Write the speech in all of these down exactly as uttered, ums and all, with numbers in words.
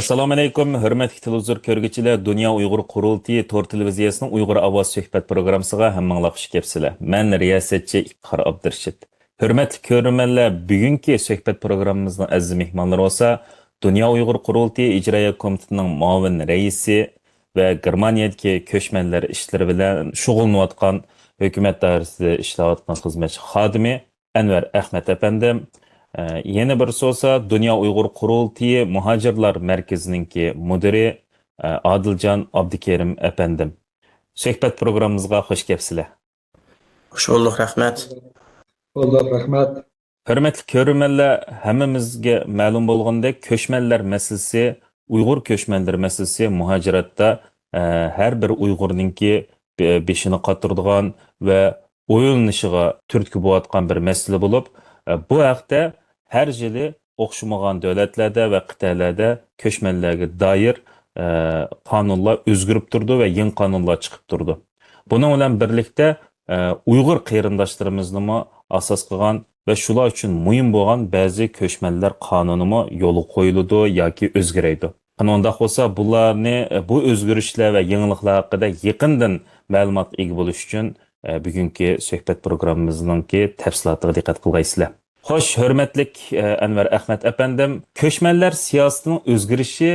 ئەسسالامۇئەلەيكۇم، ھۆرمەتلىك تېلېۋىزور كۆرگۈچىلەر، دۇنيا ئۇيغۇر قۇرۇلتىيى تور تېلېۋىزىيەسىنىڭ ئۇيغۇر ئاۋازى سۆھبەت پروگراممىسىغا ھەممىڭلار خۇش كەپسىلەر. مەن رىياسەتچى ئىپتىخار ئابدۇرېشىت. ھۆرمەتلىك كۆرۈرمەنلەر، بۈگۈنكى سۆھبەت پروگراممىمىزنىڭ ئەزىز مېھمانلىرى بولسا، دۇنيا ئۇيغۇر قۇرۇلتىيى ئىجرائىيە كومىتېتىنىڭ مۇئاۋىن رەئىسى ۋە گېرمانىيەدىكى كۆچمەنلەر ئىشلىرى بىلەن شۇغۇللىنىۋاتقان، ھۆكۈمەت دائىرىسىدە ئىشلەۋاتقان خىزمەتچى خادىمى ئەنۋەر ئەخمەت ئەپەندىم، ئە، يەنە بىرسى بولسا دۇنيا ئۇيغۇر قۇرۇلتىيى مۇھاجىرلار مەركىزىنىڭكى مۇدىرى، ئە، ئادىلجان ئابدۇكېرىم ئەپەندىم. سۆھبەت پروگراممىمىزغا خۇش كەپسىلەر. خۇش بولدۇق، رەھمەت. بولدۇق، رەھمەت. ھۆرمەتلىك كۆرۈرمەنلەر، ھەممىمىزگە مەلۇم بولغىنىدەك، كۆچمەنلەر مەسىلىسى، ئۇيغۇر كۆچمەنلىرى مەسىلىسى مۇھاجىراتتا، ئە، ھەر بىر ئۇيغۇرنىڭكى بېشىنى قاتۇرىدىغان ۋە ئويلىنىشىغا تۈرتكە بولۇۋاتقان بىر مەسىلە بولۇپ، بۇ ھەقتە ھەر يىلى ئوخشىمىغان دۆلەتلەردە ۋە قىتئەلەردە كۆچمەنلەرگە دائىر قانۇنلار ئۆزگىرىپ تۇرىدۇ ۋە يېڭى قانۇنلار چىقىپ تۇرىدۇ. بۇنىڭ بىلەن بىرلىكتە، ئۇيغۇر قېرىنداشلىرىمىزنىمۇ ئاساس قىلغان ۋە شۇلار ئۈچۈن مۇھىم بولغان بەزى كۆچمەنلەر قانۇنىمۇ يولغا قويۇلىدۇ ياكى ئۆزگىرەيدۇ. قېنى ئۇنداق بولسا، بۇلارنى، بۇ ئۆزگىرىشلەر ۋە يېڭىلىقلار ھەققىدە يېقىندىن مەلۇماتقا ئىگە بولۇش ئۈچۈن، بۈگۈنكى سۆھبەت پروگراممىمىزنىڭكى تەپسىلاتىغا دىققەت قىلغايسىلەر. خوش، ھۆرمەتلىك، ئەنۋەر ئەخمەت ئەپەندىم، كۆچمەنلەر سىياسىتىنىڭ ئۆزگىرىشى،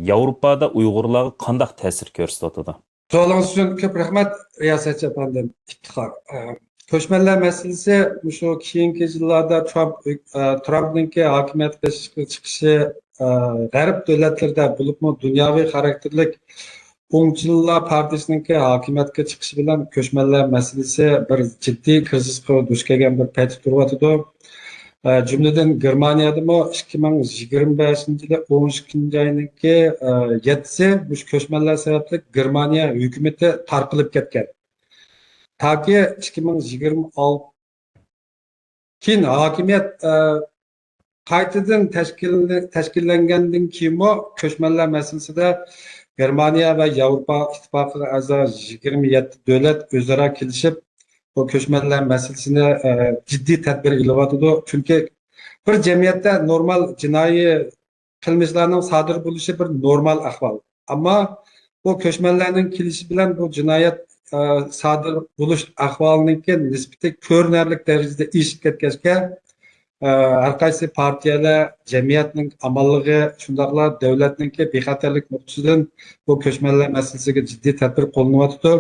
ياۋروپادا ئۇيغۇرلارغا قانداق تەسىر كۆرسىتىۋاتىدۇ؟ سوئالىڭىز ئۈچۈن كۆپ رەھمەت، رىياسەتچى ئەپەندىم، ئىپتىخار. ئە، كۆچمەنلەر مەسىلىسى مۇشۇ كېيىنكى يىللاردا ترامپ، ئە، ترامپنىڭكى ھاكىمىيەتكە چىقىشى، ئە، غەرب دۆلەتلىرىدە، بولۇپمۇ دۇنياۋى خاراكتېرلىك ئوڭچىللار پارتىيىسىنىڭكى ھاكىمىيەتكە چىقىشى بىلەن كۆچمەنلەر مەسىلىسى بىر جىددىي كىرىزىسقا دۇچ كەلگەن بىر پەيتتە تۇرۇۋاتىدۇ. ئە، جۈملىدىن گېرمانىيەدىمۇ ئىككى مىڭ يىگىرمە بەشىنچى يىلى ئون ئىككىنچى ئاينىڭكى، ئە، يەتتىسى مۇشۇ كۆچمەنلەر سەۋەبلىك گېرمانىيە ھۆكۈمىتى تارقىلىپ كەتكەن. تاكى ئىككى مىڭ يىگىرمە ئالتە كېيىن ھاكىمىيەت، ئە، قايتىدىن تەشكىل-، تەشكىللەنگەندىن كېيىنمۇ كۆچمەنلەر مەسىلىسىدە گېرمانىيە ۋە ياۋروپا ئىتتىپاقىغا ئەزا يىگىرمە يەتتە دۆلەت ئۆزئارا كېلىشىپ، بۇ كۆچمەنلەر مەسىلىسىنى، ئە، جىددىي تەدبىر ئېلىۋاتىدۇ. چۈنكى بىر جەمئىيەتتە نورمال جىنايى قىلمىشلارنىڭ سادىر بولۇشى بىر نورمال ئەھۋال. ئەمما بۇ كۆچمەنلەرنىڭ كېلىشى بىلەن بۇ جىنايەت، ئە، سادىر بولۇش ئەھۋالىنىڭكى نىسبىتى كۆرۈنەرلىك دەرىجىدە ئېشىپ كەتكەچكە، ئە، ھەر قايسى پارتىيەلەر، جەمئىيەتنىڭ ئامانلىقى، شۇنداقلا دۆلەتنىڭكى بىخەتەرلىك نۇقتىسىدىن بۇ كۆچمەنلەر مەسىلىسىگە جىددىي تەدبىر قوللىنىۋاتىدۇ.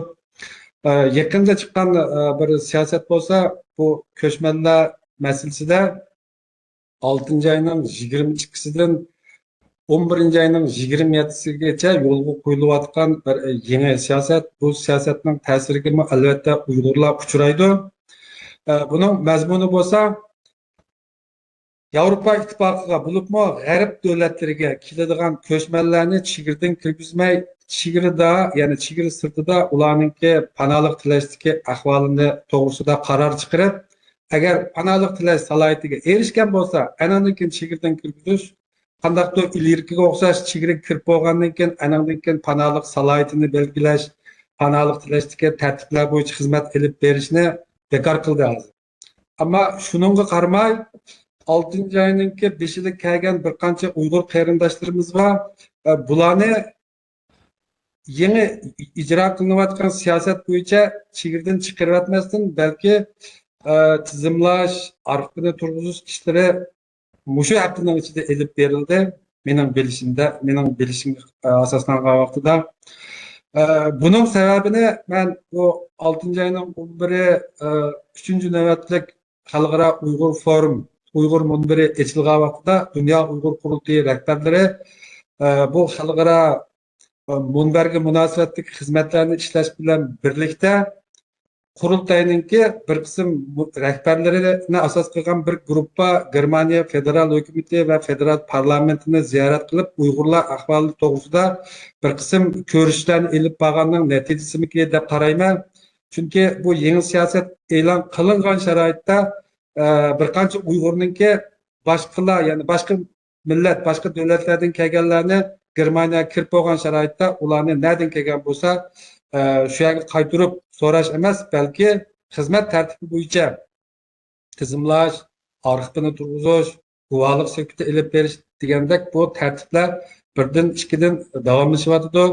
ئە، يېقىندا چىققان، ئە، بىر سىياسەت بولسا، بۇ كۆچمەنلەر مەسىلىسىدە ئالتىنچى ئاينىڭ يىگىرمە ئىككىسىدىن ئون بىرىنچى ئاينىڭ يىگىرمە يەتتىسىگىچە يولغا قويۇلۇۋاتقان بىر يېڭى سىياسەت. بۇ سىياسەتنىڭ تەسىرىگىمۇ ئەلۋەتتە ئۇيغۇرلار ئۇچرايدۇ. ئە، بۇنىڭ مەزمۇنى بولسا، ياۋروپا ئىتتىپاقىغا، بولۇپمۇ غەرب دۆلەتلىرىگە كېلىدىغان كۆچمەنلەرنى چېگرىدىن كىرگۈزمەي، چېگرىدا، يەنى چېگرا سىرتىدا ئۇلارنىڭكى پاناھلىق تىلەشتىكى ئەھۋالىنى توغرىسىدا قارار چىقىرىپ، ئەگەر پاناھلىق تىلەش سالاھىيىتىگە ئېرىشكەن بولسا، ئەنىڭدىن كېيىن چېگرىدىن كىرگۈزۈش، قانداقتۇر ئىلگىرىكىگە ئوخشاش چېگرىگە كىرىپ بولغاندىن كېيىن، ئەنىڭدىن كېيىن پاناھلىق سالاھىيىتىنى بەلگىلەش، پاناھلىق تىلەشتىكى تەرتىپلەر بويىچە خىزمەت ئېلىپ بېرىشنى بىكار قىلدى ھازىر. ئەمما شۇنىڭغا قارىماي، ئالتىنچى ئاينىڭكى بېشىدا كەلگەن بىر قانچە ئۇيغۇر قېرىنداشلىرىمىز بار. ئە، بۇلارنى يېڭى ئىجرا قىلىنىۋاتقان سىياسەت بويىچە چېگرىدىن چىقىرىۋەتمەستىن، بەلكى، ئە، تىزىملاش، ئارخىپنى تۇرغۇزۇش ئىشلىرى مۇشۇ ھەپتىنىڭ ئىچىدە ئېلىپ بېرىلدى. مېنىڭ بىلىشىمدە، مېنىڭ بىلىشىمگە، ئە، ئاساسلانغان ۋاقتىدا. ئە، بۇنىڭ سەۋەبىنى مەن بۇ ئالتىنچى ئاينىڭ ئون بىرى، ئە، ئۈچىنچى نۆۋەتلىك خەلقئارا ئۇيغۇر فورۇم، ئۇيغۇر مۇنبىرى ئېچىلغان ۋاقتىدا دۇنيا ئۇيغۇر قۇرۇلتىيى رەھبەرلىرى، ئە، بۇ خەلقئارا، ئە، مۇنبەرگە مۇناسىۋەتلىك خىزمەتلەرنى ئىشلەش بىلەن بىرلىكتە، قۇرۇلتاينىڭكى بىر قىسىم مۇ-، رەھبەرلىرىنى ئاساس قىلغان بىر گۇرۇپپا گېرمانىيە فېدېرال ھۆكۈمىتى ۋە فېدېرال پارلامېنتىنى زىيارەت قىلىپ، ئۇيغۇرلار ئەھۋالى توغرىسىدا بىر قىسىم كۆرۈشلەرنى ئېلىپ بارغاننىڭ نەتىجىسىمىكى دەپ قارايمەن. چۈنكى بۇ يېڭى سىياسەت ئېلان قىلىنغان شارائىتتا، ئە، بىر قانچە ئۇيغۇرنىڭكى باشقىلار، يەنى باشقا مىللەت، باشقا دۆلەتلەردىن كەلگەنلەرنى گېرمانىيەگە كىرىپ بولغان شارائىتتا ئۇلارنى نەدىن كەلگەن بولسا، ئە، شۇ يەرگە قايتۇرۇپ سوراش ئەمەس، بەلكى خىزمەت تەرتىپى بويىچە تىزىملاش، ئارخىپىنى تۇرغۇزۇش، گۇۋاھلىق سۆھبىتى ئېلىپ بېرىش دېگەندەك بۇ تەرتىپلەر بىردىن، ئىككىدىن داۋاملىشىۋاتىدۇ.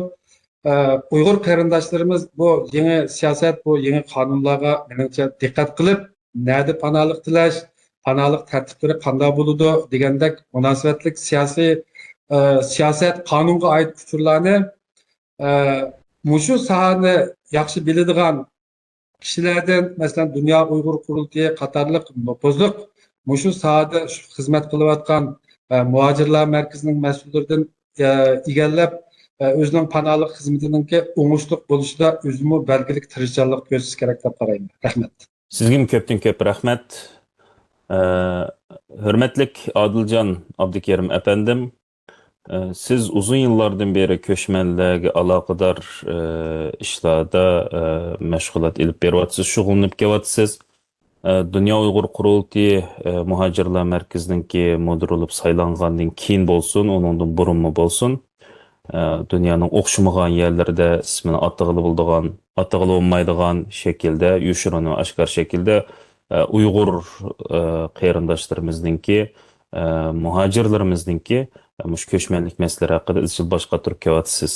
ئە، ئۇيغۇر قېرىنداشلىرىمىز بۇ يېڭى سىياسەت، بۇ يېڭى قانۇنلارغا، مېنىڭچە، دىققەت قىلىپ، نەدە پاناھلىق تىلەش، پاناھلىق تەرتىپلىرى قانداق بولىدۇ دېگەندەك مۇناسىۋەتلىك سىياسىي، ئە، سىياسەت، قانۇنغا ئائىت ئۇچۇرلارنى، ئە، مۇشۇ ساھەنى ياخشى بىلىدىغان كىشىلەردىن، مەسىلەن، دۇنيا ئۇيغۇر قۇرۇلتىيى قاتارلىق نوپۇزلۇق مۇشۇ ساھەدە شۇ خىزمەت قىلىۋاتقان، ئە، مۇھاجىرلار مەركىزىنىڭ مەسئۇللىرىدىن، ئە، ئىگىلەپ، ئە، ئۆزىنىڭ پاناھلىق خىزمىتىنىڭكى ئوڭۇشلۇق بولۇشىدا ئۆزىمۇ بەلگىلىك تىرىشچانلىق كۆرسىتىشى كېرەك دەپ قارايمەن. رەھمەت. سىزگىمۇ كۆپتىن كۆپ رەھمەت. ئە، ھۆرمەتلىك ئادىلجان ئابدۇكېرىم ئەپەندىم، ئە، سىز ئۇزۇن يىللاردىن بېرى كۆچمەنلەرگە ئالاقىدار، ئە، ئىشلاردا، ئە، مەشغۇلات ئېلىپ بېرىۋاتىسىز، شۇغۇللىنىپ كېلىۋاتىسىز. ئە، دۇنيا ئۇيغۇر قۇرۇلتىيى، ئە، مۇھاجىرلار مەركىزىنىڭكى مۇدىرى بولۇپ سايلانغاندىن كېيىن بولسۇن، ئۇنىڭدىن بۇرۇنمۇ بولسۇن، ئە، دۇنيانىڭ ئوخشىمىغان يەرلىرىدە ئىسمىنى ئاتىغىلى بولىدىغان، ئاتىغىلى بولمايدىغان شەكىلدە، يوشۇرۇن ۋە ئاشكارا شەكىلدە، ئە، ئۇيغۇر، ئە، قېرىنداشلىرىمىزنىڭكى، ئە، مۇھاجىرلىرىمىزنىڭكى، ئە، مۇشۇ كۆچمەنلىك مەسىلىلىرى ھەققىدە ئىزچىل باش قاتۇرۇپ كېلىۋاتىسىز.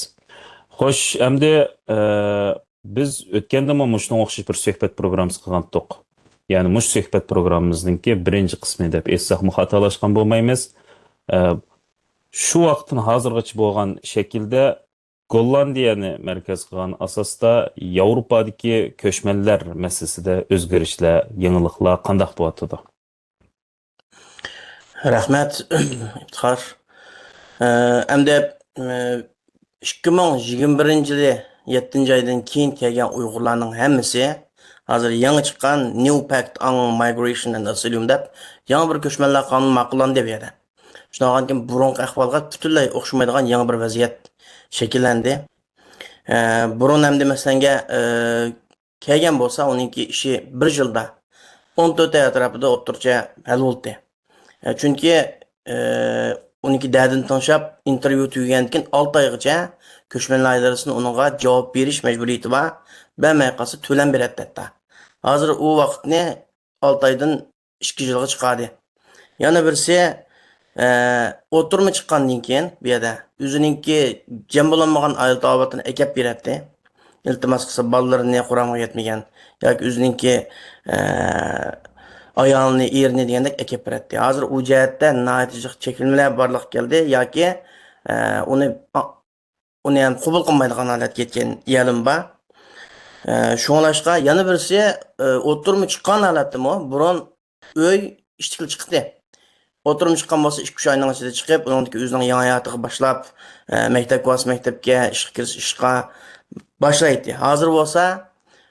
خوش، ئەمدى، ئە، بىز ئۆتكەندىمۇ مۇشۇنىڭغا ئوخشاش بىر سۆھبەت پروگراممىسى قىلغانتۇق. يەنى مۇشۇ سۆھبەت پروگراممىمىزنىڭكى بىرىنچى قىسمى دەپ ئېيتساقمۇ خاتالاشقان بولمايمىز. ئە، شۇ ۋاقىتتىن ھازىرغىچە بولغان شەكىلدە گوللاندىيەنى مەركەز قىلغان ئاساستا ياۋروپادىكى كۆچمەنلەر مەسىلىسىدە ئۆزگىرىشلەر، يېڭىلىقلار قانداق بولۇۋاتىدۇ؟ رەھمەت، ئىپتىخار. ئە، ئەمدى، ئە، ئىككى مىڭ يىگىرمە بىرىنچى يىلى يەتتىنچى ئايدىن كېيىن كەلگەن ئۇيغۇرلارنىڭ ھەممىسى ھازىر يېڭى چىققان New Pact on Migration and Asylum دەپ يېڭى بىر كۆچمەنلەر قانۇنى ماقۇللاندى بۇ يەردە. شۇنداق بولغاندىكىن بۇرۇنقى ئەھۋالغا پۈتۈنلەي ئوخشىمايدىغان يېڭى بىر ۋەزىيەت شەكىللەندى. ئە، بۇرۇن ئەمدى مەسىلەنگە، ئە، كەلگەن بولسا، ئۇنىڭكى ئىشى بىر يىلدا ئون تۆت ئاي ئەتراپىدا ئوتتۇرىچە ھەل بولدى. ئە، چۈنكى، ئە، ئۇنىڭكى دەردىنى تىڭشاپ، ئىنتېرۋيۇ تۈگىگەندىن كېيىن ئالتە ئايغىچە كۆچمەنلەر ئىدارىسىنىڭ ئۇنىڭغا جاۋاب بېرىش مەجبۇرىيىتى بار. بەرمەي قالسا، تۆلەم بېرەتتى ھەتتا. ھازىر ئۇ ۋاقىتنى ئالتە ئايدىن ئىككى يىلغا چىقاردى. يەنە بىرسى، ئە، ئوتتۇرىمۇ چىققاندىن كېيىن بۇ يەردە ئۆزىنىڭكى جەم بولالمىغان ئائىلە تاۋابىئاتىنى ئەكەپ بېرەتتى. ئىلتىماس قىلسا، بالىلىرىنى، قۇرامىغا يەتمىگەن ياكى ئۆزىنىڭكى، ئە، ئايالىنى، ئېرىنى دېگەندەك ئەكەپ بېرەتتى. ھازىر ئۇ جەھەتتە ناھايىتى جىق چەكلىمىلەر بارلىققا كەلدى ياكى، ئە، ئۇنى، ئۇنى ھەم قوبۇل قىلمايدىغان ھالەتكە يەتكەن يەرلىمۇ بار. ئە، شۇڭلاشقا يەنە بىرسى، ئە، ئوتتۇرىمۇ چىققان ھالەتتىمۇ بۇرۇن ئۆي ئىشتىكلا چىقتى. ئوتتۇرىمۇ چىققان بولسا، ئىككى ئۈچ ئاينىڭ ئىچىدە چىقىپ، ئۇنىڭدىكى ئۆزىنىڭ يېڭى ھاياتىغا باشلاپ، ئە، مەكتەپكە بارسا مەكتەپكە، ئىشقا كىرسە ئىشقا باشلايتتى. ھازىر بولسا،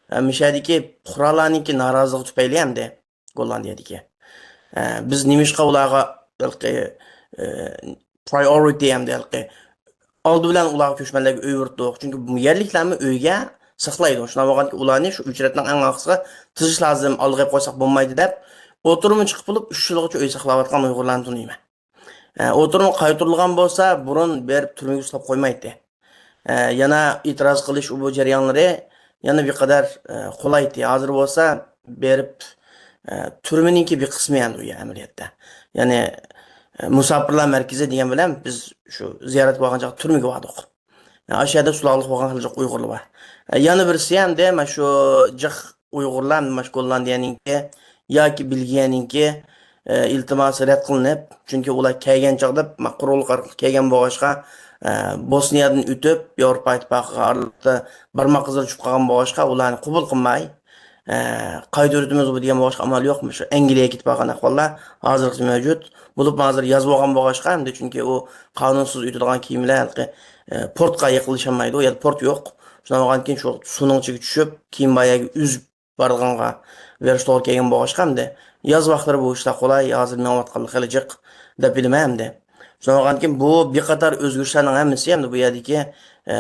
ئە، مىشەدىكى پۇقرالارنىڭكى نارازىلىقى تۈپەيلى ئەمدى گوللاندىيەدىكى، ئە، بىز نېمىشقا ئۇلارغا ھېلىقى، ئە، پرايورىتى ئەمدى ھېلىقى ئالدى بىلەن ئۇلارغا كۆچمەنلەرگە ئۆي بېرىدۇ. چۈنكى بۇ يەرلىكلەرمۇ ئۆيگە ساقلايدۇ. شۇنداق بولغاندىكىن ئۇلارنى شۇ ئۆچرەتنىڭ ئەڭ ئارقىسىغا تىزىش لازىم، ئالدىغا قويساق بولمايدۇ دەپ، ئوتتۇرىمۇ چىقىپ بولۇپ، ئۈچ يىلغىچە ئۆي ساقلاۋاتقان ئۇيغۇرلارنى تونۇيمەن. ئە، ئوتتۇرىمۇ قايتۇرۇلغان بولسا، بۇرۇن بېرىپ تۈرمىگە سولاپ قويمايتتى. ئە، يەنە ئېتىراز قىلىش، ئۇ بۇ جەريانلىرى يەنە بىر قەدەر، ئە، قولايتتى. ھازىر بولسا بېرىپ، ئە، تۈرمىنىڭكى بىر قىسمى ئەمدى ئۇ يەر ئەمەلىيەتتە. يەنى، ئە، مۇساپىرلار مەركىزى دېگەن بىلەن بىز شۇ زىيارەتكە بارغان چاغدا تۈرمىگە باردۇق. ئاشۇ يەردە سۇلاقلىق بولغان خېلى جىق ئۇيغۇرلار بار. يەنە بىرسى ئەمدى مانا شۇ جىق ئۇيغۇرلار مانا شۇ گوللاندىيەنىڭكى ياكى بېلگىيەنىڭكى، ئە، ئىلتىماسى رەت قىلىنىپ، چۈنكى ئۇلار كەلگەن چاغدا ما-، قۇرۇقلۇق ئارقىلىق كەلگەن بولغاچقا، ئە، بوسنىيەدىن ئۆتۈپ، ياۋروپا ئىتتىپاقىغا ئارىلىقتا بارماق ئىزلىرى چۈشۈپ قالغان بولغاچقا، ئۇلارنى قوبۇل قىلماي، ئە، قايتۇرۇۋېتىمىز بۇ دېگەن بولغاچقا، ئامال يوق. مۇشۇ ئەنگلىيەگە كېتىپ بارغان ئەھۋاللار ھازىرغىچە مەۋجۇت. بولۇپمۇ ھازىر ياز بولغان بولغاچقا، ئەمدى چۈنكى ئۇ قانۇنسىز ئۆتىدىغان كېمىلەر ھېلىقى، ئە، پورتقا يېقىنلىشالمايدۇ، يا پورت يوق. شۇنداق بولغاندىكىن شۇ سۇنىڭ ئىچىگە چۈشۈپ، كېيىن بار يەرگە ئۈزۈپ بارىدىغانغا بېرىش توغرا كەلگەن بولغاچقا، ئەمدى ياز ۋاقىتلىرى بۇ ئىشلار قولاي، ھازىر مېڭىۋاتقانلىقى خېلى جىق دەپ بىلىمەن ئەمدى. شۇنداق بولغاندىكىن بۇ بىر قاتار ئۆزگىرىشلەرنىڭ ھەممىسى ئەمدى بۇ يەردىكى، ئە،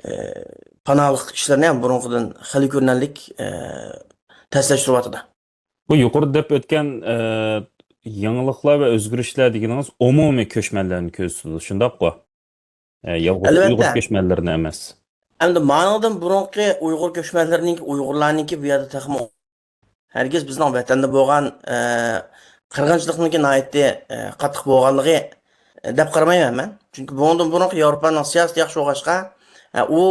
ئە، پاناھلىق ئىشلىرىنى بۇرۇنقىدىن خېلى كۆرۈنەرلىك، ئە، تەسلەشتۈرۈۋاتىدۇ. بۇ يۇقىرىدا دەپ ئۆتكەن، ئە، يېڭىلىقلار ۋە ئۆزگىرىشلەر دېگىنىڭىز ئومۇمىي كۆچمەنلەرنى كۆرسىتىدۇ، شۇنداققۇ؟ ئە، يالغۇز ئۇيغۇر ئەلۋەتتە. كۆچمەنلىرىنى ئەمەس. ئەمدى مانىڭدىن بۇرۇنقى ئۇيغۇر كۆچمەنلىرىنىڭكى، ئۇيغۇرلارنىڭكى بۇ يەردە تېخىمۇ ھەرگىز بىزنىڭ ۋەتەندە بولغان، ئە، قىرغىنچىلىقنىڭكى ناھايىتى، ئە، قاتتىق بولغانلىقى، دەپ قارىمايمەن مەن. چۈنكى بۇنىڭدىن بۇرۇنقى ياۋروپانىڭ سىياسىتى ياخشى بولغاچقا، ئە، ئۇ،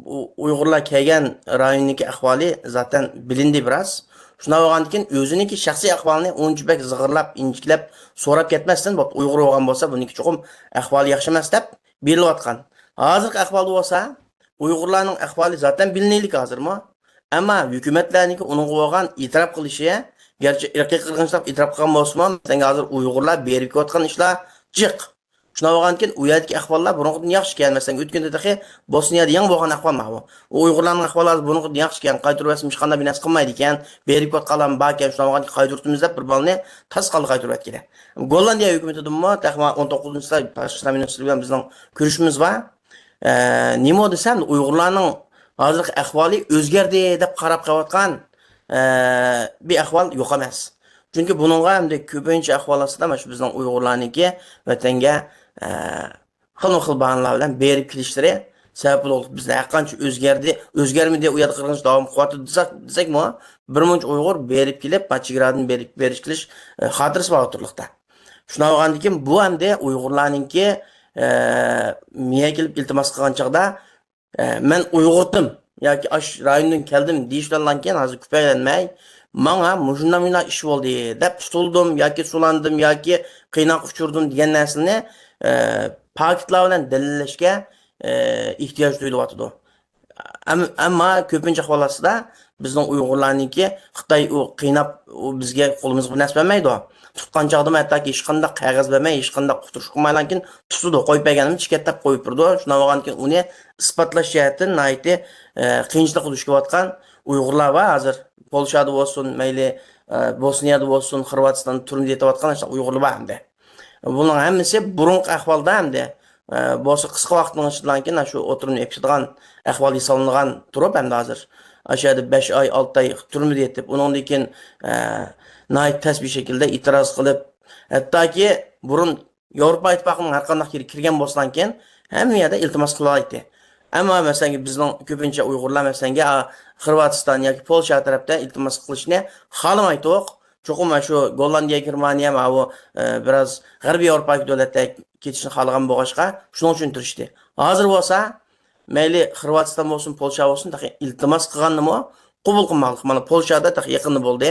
ئۇ ئۇيغۇرلار كەلگەن رايوندىكى ئەھۋالى زاتەن بىلىندى بىراز. شۇنداق بولغاندىكىن ئۆزىنىڭكى شەخسىي ئەھۋالىنى ئۇنچە بەك زىغىرلاپ، ئىنچىكىلەپ سوراپ كەتمەستىن، بوپتۇ، ئۇيغۇر بولغان بولسا بۇنىڭكى چوقۇم ئەھۋالى ياخشى ئەمەس دەپ بېرىلىۋاتقان. ھازىرقى ئەھۋالدا بولسا ئۇيغۇرلارنىڭ ئەھۋالى زاتەن بىلىنەيلىك ھازىرمۇ. ئەمما ھۆكۈمەتلەرنىڭكى ئۇنىڭغا بولغان ئېتىراپ قىلىشى، گەرچە ئىرقىي قىرغىنچىلىق ئېتىراپ قىلغان بولسىمۇ، مەسىلەن، ھازىر ئۇيغۇرلار بېرىپ كېلىۋاتقان ئىشلار جىق. شۇنداق بولغاندىكىن ئۇ يەردىكى ئەھۋاللار بۇرۇنقىدىن ياخشى ئىكەن. مەسىلەن، ئۆتكەندە تېخى بوسنىيەدە يېڭى بولغان ئەھۋال ماۋۇ. ئۇ ئۇيغۇرلارنىڭ ئەھۋالى ھازىر بۇرۇنقىدىن ياخشى ئىكەن، قايتۇرۇۋەتسىمۇ ھېچقانداق بىر نەرسە قىلمايدىكەن، بېرىپ كېلىۋاتقانلارمۇ باركەن، شۇنداق بولغاندىكىن قايتۇرۇۋېتىمىز دەپ بىر بالىنى تاس قالدى قايتۇرۇۋەتكىلى. گوللاندىيە ھۆكۈمىتىدىنمۇ تېخى ئون توققۇزىنچى تاشقى ئىشلار مىنىستىرى بىلەن بىزنىڭ كۆرۈشۈشىمىز بار. ئە، نېمە دېسەم، ئۇيغۇرلارنىڭ ھازىرقى ئەھۋالى ئۆزگەردى دەپ قاراپ قېلىۋاتقان، ئە، بىر ئەھۋال يوق ئەمەس. چۈنكى بۇنىڭغا ئەمدى كۆپىنچە ئەھۋال ئاستىدا مانا شۇ بىزنىڭ ئۇيغۇرلارنىڭكى ۋەتەنگە، ئە، خىلمۇ خىل باھانىلەر بىلەن بېرىپ كېلىشلىرى سەۋەب بولۇپ، بىزدە ھەرقانچە ئۆزگەردى، ئۆزگەرمىدى، ئۇ يەردە قىرغىنچىلىق داۋام قىلىۋاتىدۇ دېسەك، دېسەكمۇ، بىر مۇنچە ئۇيغۇر بېرىپ كېلىپ، مانا چېگرادىن بېرىپ، بېرىش كېلىش، ئە، خاتىرىسى بار ئوتتۇرىلىقتا. شۇنداق بولغاندىن كېيىن بۇ ئەمدى ئۇيغۇرلارنىڭكى، ئە، مېيە كېلىپ ئىلتىماس قىلغان چاغدا، ئە، مەن ئۇيغۇردىم ياكى ئاش رايوندىن كەلدىم دېيىش بىلەن كېيىن ھازىر كۆپەيلەنمەي، ماڭا مۇشۇنداق مۇنداق ئىش بولدى دەپ تۇتۇلدۇم ياكى سولاندىم ياكى قىيناققا ئۇچۇردۇم دېگەن نەرسىنى، ئە، پاكىتلار بىلەن دەلىللەشكە، ئە، ئېھتىياج تۇيۇلۇۋاتىدۇ. ئەم-، ئەمما كۆپىنچە ئەھۋال ئاستىدا بىزنىڭ ئۇيغۇرلارنىڭكى خىتاي ئۇ قىيناپ، ئۇ بىزگە قولىمىزغا بىر نەرسە بەرمەيدۇ. تۇتقان چاغدىمۇ ھەتتاكى ھېچقانداق قەغەز بەرمەي، ھېچقانداق ئۇقتۇرۇش قىلمايلا كېيىن تۇتىدۇ، قويۇپ بەرگەندىمۇ چېكەتلەپ قويۇپ بېرىدۇ. شۇنداق بولغاندىكىن ئۇنى ئىسپاتلاش جەھەتتىن ناھايىتى، ئە، قىيىنچىلىققا دۇچ كېلىۋاتقان ئۇيغۇرلار بار ھازىر. پولشادا بولسۇن، مەيلى، ئە، بوسنىيادا بولسۇن، خورۋاتىستاندا تۈرمىدە يېتىۋاتقان ئاشۇنداق ئۇيغۇرلار بار ئەمدى. بۇنىڭ ھەممىسى بۇرۇنقى ئەھۋالدا ئەمدى، ئە، بولسا قىسقا ۋاقىتنىڭ ئىچىدىلا كېيىن شۇ ئوتتۇرىنى ئېپىشىدىغان ئەھۋال ياسالمىغان تۇرۇپ ئەمدى ھازىر. ئاشۇ يەردە بەش ئاي، ئالتە ئاي تۈرمىدە يېتىپ، ئۇنىڭدىن كېيىن، ئە، ناھايىتى تەس بىر شەكىلدە ئېتىراز قىلىپ، ھەتتاكى بۇرۇن ياۋروپا ئىتتىپاقىنىڭ ھەر قانداق يېرىگە كىرگەن بولسىلا كېيىن ھەممە يەردە ئىلتىماس قىلالايتتى. ئەمما مەسىلەن، بىزنىڭ كۆپىنچە ئۇيغۇرلار مەسىلەنگە، ئا، خورۋاتىستان ياكى پولشا تەرەپتە ئىلتىماس قىلىشنى خالىمايتتۇق. چوقۇم مانا شۇ گوللاندىيە، گېرمانىيە، ماۋۇ، ئە، بىراز غەربىي ياۋروپادىكى دۆلەتلەرگە كېتىشنى خالىغان بولغاچقا، شۇنىڭ ئۈچۈن تىرىشتى. ھازىر بولسا، مەيلى خورۋاتىستان بولسۇن، پولشا بولسۇن، تېخى ئىلتىماس قىلغاندىمۇ قوبۇل قىلماقلىق. مانا پولشادا تېخى يېقىندا بولدى.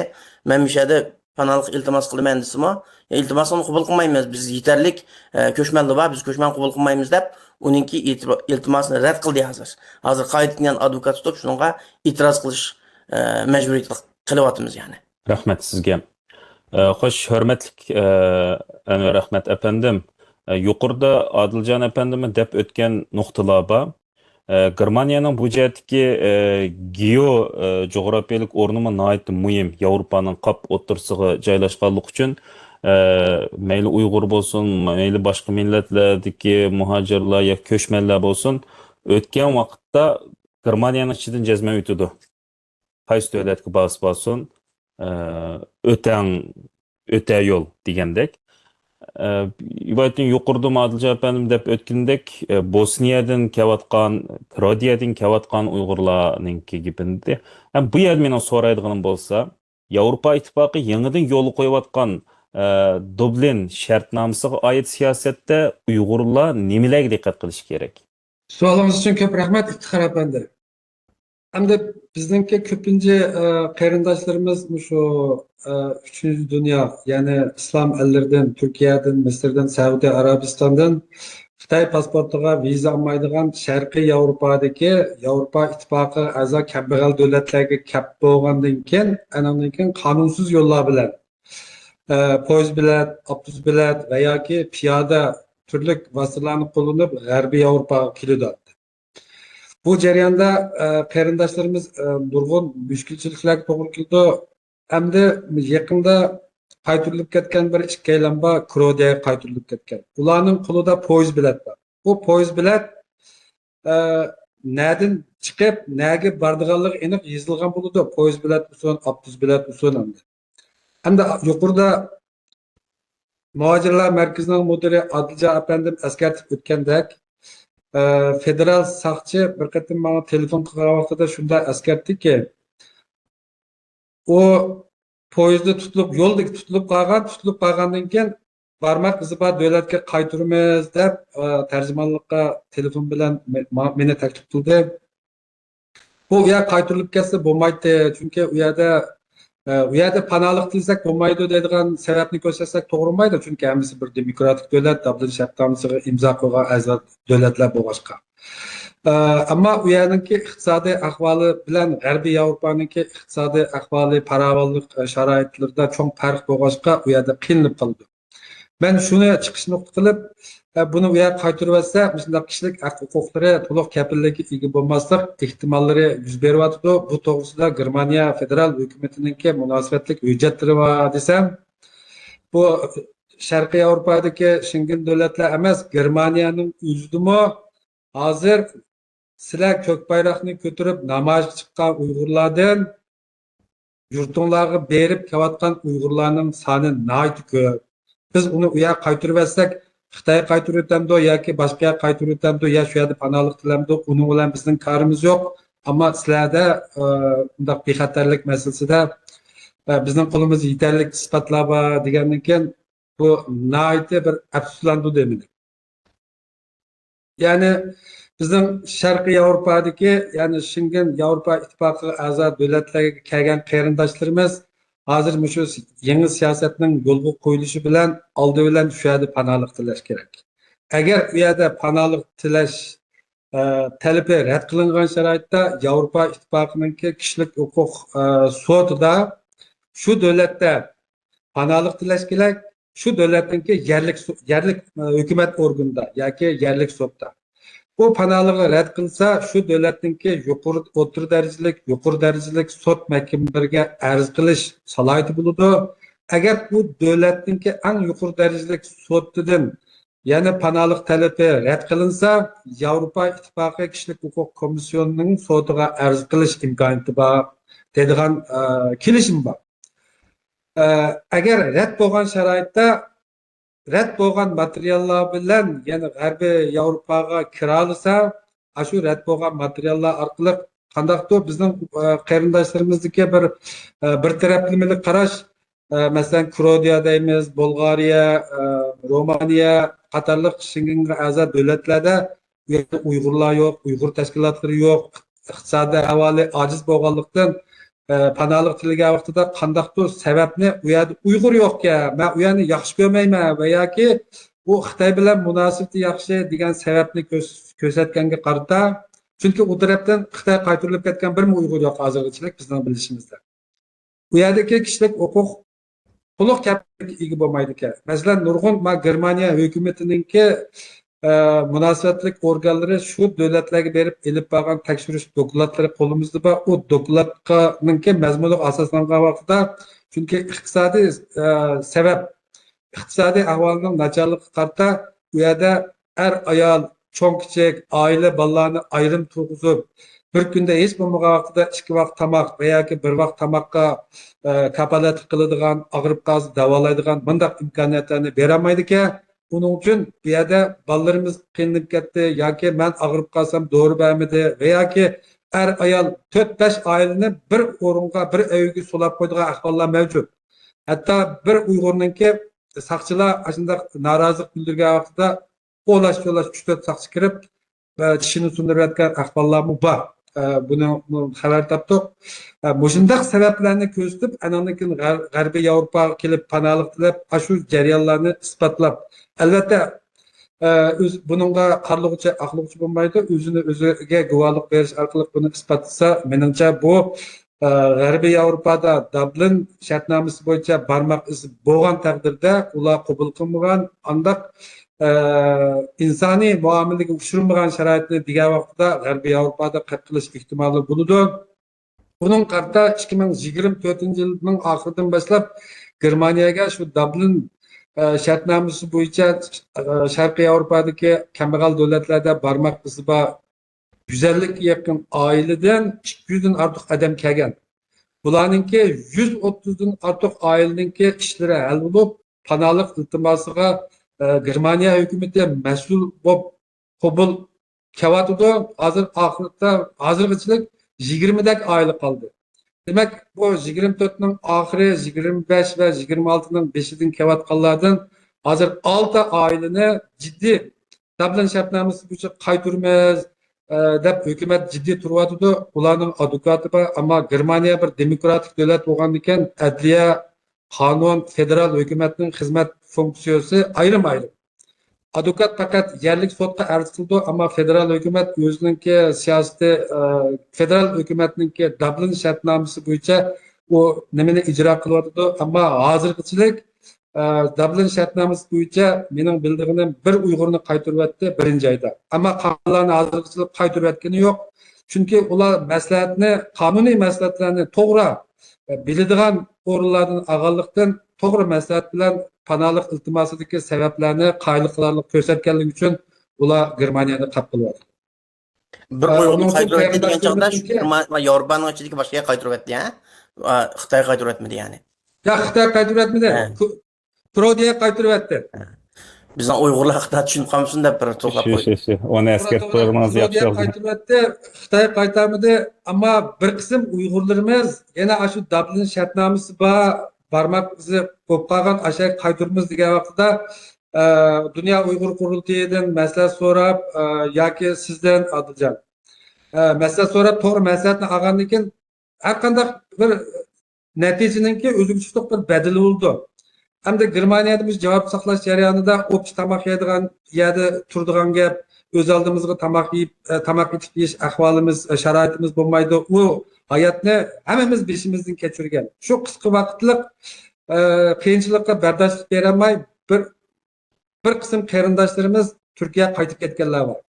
مەن مۇشۇ يەردە پاناھلىق ئىلتىماس قىلىمەن دېسىمۇ، ئىلتىماسىڭىزنى قوبۇل قىلمايمىز، بىز يېتەرلىك، ئە، كۆچمەنلەر بار، بىز كۆچمەن قوبۇل قىلمايمىز دەپ، ئۇنىڭكى ئېتىرا-، ئىلتىماسىنى رەت قىلدى ھازىر. ھازىر قايتىدىن يەنە ئادۋوكات تۇتۇپ، شۇنىڭغا ئېتىراز قىلىش، ئە، مەجبۇرىيىتىدە قېلىۋاتىمىز يەنى. رەھمەت سىزگە. ئە، خوش، ھۆرمەتلىك، ئە، ئەنۋەر ئەخمەت ئەپەندىم. ئە، يۇقىرىدا ئادىلجان ئەپەندىمۇ دەپ ئۆتكەن نۇقتىلار بار. ئە، گېرمانىيەنىڭ بۇ جەھەتتىكى، ئە، گېئو، ئە، جۇغراپىيەلىك ئورنىمۇ ناھايىتى مۇھىم، ياۋروپانىڭ قاپ ئوتتۇرىسىغا جايلاشقانلىقى ئۈچۈن، ئە، مەيلى ئۇيغۇر بولسۇن، مەيلى باشقا مىللەتلەردىكى مۇھاجىرلار ياكى كۆچمەنلەر بولسۇن، ئۆتكەن ۋاقىتتا گېرمانىيەنىڭ ئىچىدىن جەزمەن ئۆتىدۇ. قايسى دۆلەتكە بارسا بارسۇن، ئە، ئۆتەڭ، ئۆتە يول دېگەندەك. ئە، ئىبادىتىن يۇقىرىدا ئادىلجان ئەپەندىم دەپ ئۆتكىنىدەك، ئە، بوسنىيەدىن كېلىۋاتقان، كرودىيەدىن كېلىۋاتقان ئۇيغۇرلارنىڭكى گېپىنى. ھەم بۇ يەردە مېنىڭ سورايدىغىنىم بولسا، ياۋروپا ئىتتىپاقى يېڭىدىن يولغا قويۇۋاتقان، ئە، دۇبلىن شەرتنامىسىغا ئائىت سىياسەتتە ئۇيغۇرلار نېمىلەرگە دىققەت قىلىشى كېرەك؟ سوئالىڭىز ئۈچۈن كۆپ رەھمەت، ئىپتىخار ئەپەندى. ئەمدى بىزنىڭكى كۆپىنچە، ئە، قېرىنداشلىرىمىز مۇشۇ، ئە، ئۈچىنچى دۇنيا، يەنى ئىسلام ئەللىرىدىن، تۈركىيەدىن، مىسىردىن، سەئۇدى ئەرەبىستاندىن خىتاي پاسپورتىغا ۋىزا ئالمايدىغان شەرقىي ياۋروپادىكى، ياۋروپا ئىتتىپاقىغا ئەزا كەمبەغەل دۆلەتلەرگە كەپ بولغاندىن كېيىن، ئانىڭدىن كېيىن قانۇنسىز يوللار بىلەن، ئە، پويىز بېلەت، ئاپتوبۇس بېلەت ۋە ياكى پىيادە تۈرلۈك ۋاسىتىلەرنى قوللىنىپ غەربىي ياۋروپاغا كېلىدۇ. بۇ جەرياندا، ئە، قېرىنداشلىرىمىز، ئە، نۇرغۇن مۈشكۈلچىلىكلەرگە توغرا كېلىدۇ. ئەمدى يېقىندا قايتۇرۇلۇپ كەتكەن بىر ئىككىيلەن بار، كرودىيەگە قايتۇرۇلۇپ كەتكەن. ئۇلارنىڭ قولىدا پويىز بېلەت بار. بۇ پويىز بېلەت، ئە، نەدىن چىقىپ، نەگە بارىدىغانلىقى ئېنىق يېزىلغان بولىدۇ. پويىز بېلەت بولسۇن، ئاپتوبۇس بېلەت بولسۇن ئەمدى. ھەمدە يۇقىرىدا مۇھاجىرلار مەركىزىنىڭ مۇدىرى ئادىلجان ئەپەندىم ئەسكەرتىپ ئۆتكەندەك، ئە، فېدېرال ساقچى بىر قېتىم ماڭا تېلېفون قىلغان ۋاقتىدا شۇنداق ئەسكەرتتىكى، ئۇ پويىزدا تۇتۇلۇپ، يولدا تۇتۇلۇپ قالغان، تۇتۇلۇپ قالغاندىن كېيىن بارماق ئىزى بار دۆلەتكە قايتۇرىمىز دەپ، ئە، تەرجىمانلىققا تېلېفون بىلەن مې-، ما-، مېنى تەكلىپ قىلدى. بۇ ئۇ يەر قايتۇرۇلۇپ كەتسە بولمايتتى، چۈنكى ئۇ يەردە، ئە، ئۇ يەردە پاناھلىق تىلىسەك بولمايدۇ دەيدىغان سەۋەبنى كۆرسەتسەك توغرا بولمايدۇ، چۈنكى ھەممىسى بىر دېموكراتىك دۆلەت، دابلىن شەرتنامىسىغا ئىمزا قويغان ئەزا دۆلەتلەر بولغاچقا. ئە، ئەمما ئۇ يەرنىڭكى ئىقتىسادىي ئەھۋالى بىلەن غەربىي ياۋروپانىڭكى ئىقتىسادىي ئەھۋالى، پاراۋانلىق، ئە، شارائىتلىرىدا چوڭ پەرق بولغاچقا، ئۇ يەردە قىينىلىپ قالىدۇ. مەن شۇنى چىقىش نۇقتا قىلىپ، ئە، بۇنى ئۇ يەرگە قايتۇرۇۋەتسە، مۇشۇنداق كىشىلىك ھەق ھوقۇقلىرى، تولۇق كەپىللىككە ئىگە بولماسلىق ئېھتىماللىرى يۈز بېرىۋاتىدۇ. بۇ توغرىسىدا گېرمانىيە فېدېرال ھۆكۈمىتىنىڭكى مۇناسىۋەتلىك ھۆججەتلىرى بار دېسەم، بۇ شەرقىي ياۋروپادىكى شېنگېن دۆلەتلەر ئەمەس، گېرمانىيەنىڭ ئۆزىدىمۇ ھازىر سىلەر كۆك بايراقنى كۆتۈرۈپ نامايىشقا چىققان ئۇيغۇرلاردىن يۇرتۇڭلارغا بېرىپ كېلىۋاتقان ئۇيغۇرلارنىڭ سانى ناھايىتى كۆپ. بىز ئۇنى ئۇ يەرگە قايتۇرۇۋەتسەك، خىتايغا قايتۇرۇۋېتەمدۇ ياكى باشقا يەرگە قايتۇرۇۋېتەمدۇ، يا شۇ يەردە پاناھلىق تىلەمدۇ، ئۇنىڭ بىلەن بىزنىڭ كارىمىز يوق. ئەمما سىلەردە، ئە، ئۇنداق بىخەتەرلىك مەسىلىسىدە، ئە، بىزنىڭ قولىمىزدا يېتەرلىك ئىسپاتلار بار دېگەندىن كېيىن، بۇ ناھايىتى بىر ئەپسۇسلاندۇردى مېنى. يەنى بىزنىڭ شەرقىي ياۋروپادىكى، يەنى شېنگېن ياۋروپا ئىتتىپاقىغا ئەزا دۆلەتلەرگە كەلگەن قېرىنداشلىرىمىز ھازىر مۇشۇ يېڭى سىياسەتنىڭ يولغا قويۇلۇشى بىلەن ئالدى بىلەن شۇ يەردە پاناھلىق تىلەش كېرەك. ئەگەر ئۇ يەردە پاناھلىق تىلەش، ئە، تەلىپى رەت قىلىنغان شارائىتتا ياۋروپا ئىتتىپاقىنىڭكى كىشىلىك ھوقۇق، ئە، سوتىدا شۇ دۆلەتتە پاناھلىق تىلەش كېرەك. شۇ دۆلەتنىڭكى يەرلىك سو-، يەرلىك، ئە، ھۆكۈمەت ئورگىنىدا ياكى يەرلىك سوتتا. بۇ پاناھلىقنى رەت قىلسا، شۇ دۆلەتنىڭكى يۇقىرى، ئوتتۇرا دەرىجىلىك، يۇقىرى دەرىجىلىك سوت مەھكىمىلىرىگە ئەرز قىلىش سالاھىيىتى بولىدۇ. ئەگەر بۇ دۆلەتنىڭكى ئەڭ يۇقىرى دەرىجىلىك سوتىدىن يەنە پاناھلىق تەلىپى رەت قىلىنسا، ياۋروپا ئىتتىپاقى كىشىلىك ھوقۇق كومىسسىيونىنىڭ سوتىغا ئەرز قىلىش ئىمكانىيىتى بار دەيدىغان، ئە، كېلىشىم بار. ئە، ئەگەر رەت بولغان شارائىتتا، رەت بولغان ماتېرىياللار بىلەن يەنە غەربىي ياۋروپاغا كىرالىسا، ئاشۇ رەت بولغان ماتېرىياللار ئارقىلىق قانداقتۇر بىزنىڭ، ئە، قېرىنداشلىرىمىزدىكى بىر، ئە، بىر تەرەپلىمىلىك قاراش، ئە، مەسىلەن، كروئاتىيە دەيمىز، بۇلغارىيە، ئە، رومانىيە قاتارلىق شېنگېنگە ئەزا دۆلەتلەردە ئۇ يەردە ئۇيغۇرلار يوق، ئۇيغۇر تەشكىلاتلىرى يوق، ئىقتىسادىي ئەھۋالى ئاجىز بولغانلىقتىن، ئە، پاناھلىق تىلىگەن ۋاقتىدا قانداقتۇر سەۋەبنى، ئۇ يەردە ئۇيغۇر يوقكەن، مەن ئۇ يەرنى ياخشى كۆرمەيمەن ۋە ياكى ئۇ خىتاي بىلەن مۇناسىۋىتى ياخشى دېگەن سەۋەبنى كۆرس-، كۆرسەتكەنگە قارىتا، چۈنكى ئۇ تەرەپتىن خىتايغا قايتۇرۇلۇپ كەتكەن بىرمۇ ئۇيغۇر يوق ھازىرغىچىلىك بىزنىڭ بىلىشىمىزدە. ئۇ يەردىكى كىشىلىك ھوقۇق تولۇق كەپىللىككە ئىگە بولمايدىكەن. مەسىلەن، نۇرغۇن ما گېرمانىيە ھۆكۈمىتىنىڭكى، ئە، مۇناسىۋەتلىك ئورگانلىرى شۇ دۆلەتلەرگە بېرىپ ئېلىپ بارغان تەكشۈرۈش دوكلاتلىرى قولىمىزدا بار. ئۇ دوكلاتنىڭكى مەزمۇنىغا ئاساسلانغان ۋاقتىدا، چۈنكى ئىقتىسادىي، ئە، سەۋەب، ئىقتىسادىي ئەھۋالنىڭ ناچارلىقىغا قارىتا ئۇ يەردە ئەر، ئايال، چوڭ، كىچىك، ئائىلە، بالىلارنى ئايرىم تۇرغۇزۇپ، بىر كۈندە ھېچ بولمىغان ۋاقتىدا ئىككى ۋاق تاماق ۋە ياكى بىر ۋاق تاماققا، ئە، كاپالەتلىك قىلىدىغان، ئاغرىپ قالسا داۋالايدىغان مۇنداق ئىمكانىيەتلەرنى بېرەلمەيدىكەن. ئۇنىڭ ئۈچۈن بۇ يەردە بالىلىرىمىز قىينىلىپ كەتتى ياكى مەن ئاغرىپ قالسام دورا بەرمىدى ۋە ياكى ئەر، ئايال تۆت، بەش ئائىلىنى بىر ئورۇنغا، بىر ئۆيگە سولاپ قويىدىغان ئەھۋاللار مەۋجۇت. ھەتتا بىر ئۇيغۇرنىڭكى ساقچىلار ئاشۇنداق نارازىلىق بىلدۈرگەن ۋاقتىدا ئولاش-چولاش ئۈچ تۆت ساقچى كىرىپ، ئە، چىشىنى سۇندۇرۇۋەتكەن ئەھۋاللارمۇ بار. ئە، بۇنى خەۋەر تاپتۇق. ئە، مۇشۇنداق سەۋەبلەرنى كۆرسىتىپ، ئاندىن كېيىن غەر-، غەربىي ياۋروپاغا كېلىپ پاناھلىق تىلەپ، ئاشۇ جەريانلارنى ئىسپاتلاپ، ئەلۋەتتە، ئە، ئۆز-، بۇنىڭغا قارىلىغۇچى ئاقلىغۇچى بولمايدۇ. ئۆزىنى ئۆزىگە گۇۋاھلىق بېرىش ئارقىلىق بۇنى ئىسپاتلىسا، مېنىڭچە بۇ، ئە، غەربىي ياۋروپادا دابلىن شەرتنامىسى بويىچە بارماق ئىزى بولغان تەقدىردە، ئۇلار قوبۇل قىلمىغان، ئانداق، ئە، ئىنسانىي مۇئامىلىگە ئۇچرىمىغان شارائىتنى دېگەن ۋاقتىدا غەربىي ياۋروپادا قەتئىي قىلىش ئېھتىمالى بولىدۇ. بۇنىڭغا قارىتا ئىككى مىڭ يىگىرمە تۆتىنچى يىلنىڭ ئاخىرىدىن باشلاپ گېرمانىيەگە شۇ دابلىن، ئە، شەرتنامىسى بويىچە، ئە، شەرقىي ياۋروپادىكى كەمبەغەل دۆلەتلەردە بارماق ئىزى بار يۈز ئەللىككە يېقىن ئائىلىدىن ئىككى يۈزدىن ئارتۇق ئادەم كەلگەن. بۇلارنىڭكى يۈز ئوتتۇزدىن ئارتۇق ئائىلىنىڭكى ئىشلىرى ھەل بولۇپ، پاناھلىق ئىلتىماسىغا، ئە، گېرمانىيە ھۆكۈمىتى مەسئۇل بولۇپ قوبۇل كېلىۋاتىدۇ. ھازىر ئاخىرىدا، ھازىرغىچىلىك يىگىرمىدەك ئائىلە قالدى. دېمەك، بۇ يىگىرمە تۆتنىڭ ئاخىرى، يىگىرمە بەش ۋە يىگىرمە ئالتىنىڭ بېشىدىن كېلىۋاتقانلاردىن ھازىر ئالتە ئائىلىنى جىددىي دابلىن شەرتنامىسى بويىچە قايتۇرىمىز، ئە، دەپ ھۆكۈمەت جىددىي تۇرۇۋاتىدۇ. ئۇلارنىڭ ئادۋوكاتى بار، ئەمما گېرمانىيە بىر دېموكراتىك دۆلەت بولغاندىكىن، ئەدلىيە، قانۇن، فېدېرال ھۆكۈمەتنىڭ خىزمەت فۇنكسىيىسى ئايرىم-ئايرىم. ئادۋوكات پەقەت يەرلىك سوتقا ئەرز قىلىدۇ، ئەمما فېدېرال ھۆكۈمەت ئۆزىنىڭكى سىياسىتى، ئە، فېدېرال ھۆكۈمەتنىڭكى دابلىن شەرتنامىسى بويىچە ئۇ نېمىنى ئىجرا قىلىۋاتىدۇ. ئەمما ھازىرغىچىلىك، ئە، دابلىن شەرتنامىسى بويىچە مېنىڭ بىلىدىغىنىم بىر ئۇيغۇرنى قايتۇرۇۋەتتى بىرىنچى ئايدا. ئەمما قالغانلارنى ھازىرغىچىلىك قايتۇرۇۋەتكىنى يوق. چۈنكى ئۇلار مەسلىھەتنى، قانۇنىي مەسلىھەتلەرنى توغرا، ئە، بىلىدىغان ئورۇنلاردىن ئالغانلىقتىن، توغرا مەسلىھەت بىلەن پاناھلىق ئىلتىماسىدىكى سەۋەبلەرنى قايىل قىلارلىق كۆرسەتكەنلىكى ئۈچۈن ئۇلار گېرمانىيەدە قاپقىلىۋاتىدۇ. بىر ئۇيغۇرنى قايتۇرۇۋەتتى دېگەن چاغدا، شۇ ياۋروپانىڭ ئىچىدىكى باشقا يەرگە قايتۇرۇۋەتتى، ھە؟ خىتايغا قايتۇرۇۋەتمىدى، يەنى. ياق، خىتايغا قايتۇرۇۋەتمىدى. ھە. پرودىيەگە قايتۇرۇۋەتتى. بىزنىڭ ئۇيغۇرلار خىتاي چۈشىنىپ قالمىسۇن دەپ بىر توختاپ قويدۇم. شۇ، شۇ، شۇ. ئۇنى ئەسكەرتىپ قويغىنىڭىز ياخشى بولدى. قايتۇرۇۋەتتى، خىتايغا قايتارمىدى، ئەمما بىر قىسىم ئۇيغۇرلىرىمىز يەنە ئاشۇ دابلىن شەرتنامىسى بار، بارماق ئىزى بولۇپ قالغان، ئاشۇ يەرگە قايتۇرىمىز دېگەن ۋاقتىدا، ئە، دۇنيا ئۇيغۇر قۇرۇلتىيىدىن مەسلىھەت سوراپ، ئە، ياكى سىزدىن، ئادىلجان، ئە، مەسلىھەت سوراپ، توغرا مەسلىھەتنى ئالغاندىن كېيىن، ھەر قانداق بىر نەتىجىنىڭكى ئۆزىگە تۇتۇق بىر بەدىلى بولىدۇ. ئەمدى گېرمانىيەدە مۇشۇ جاۋاب ساقلاش جەريانىدا ئوپچە تاماق يەيدىغان يەردە تۇرىدىغان گەپ، ئۆز ئالدىمىزغا تاماق يەپ، ئە، تاماق ئېتىپ يېيىش ئەھۋالىمىز، ئە، شارائىتىمىز بولمايدۇ. ئۇ ھاياتنى ھەممىمىز بېشىمىزدىن كەچۈرگەن. شۇ قىسقا ۋاقىتلىق، ئە، قىيىنچىلىققا بەرداشلىق بېرەلمەي، بىر، بىر قىسىم قېرىنداشلىرىمىز تۈركىيەگە قايتىپ كەتكەنلەر بار.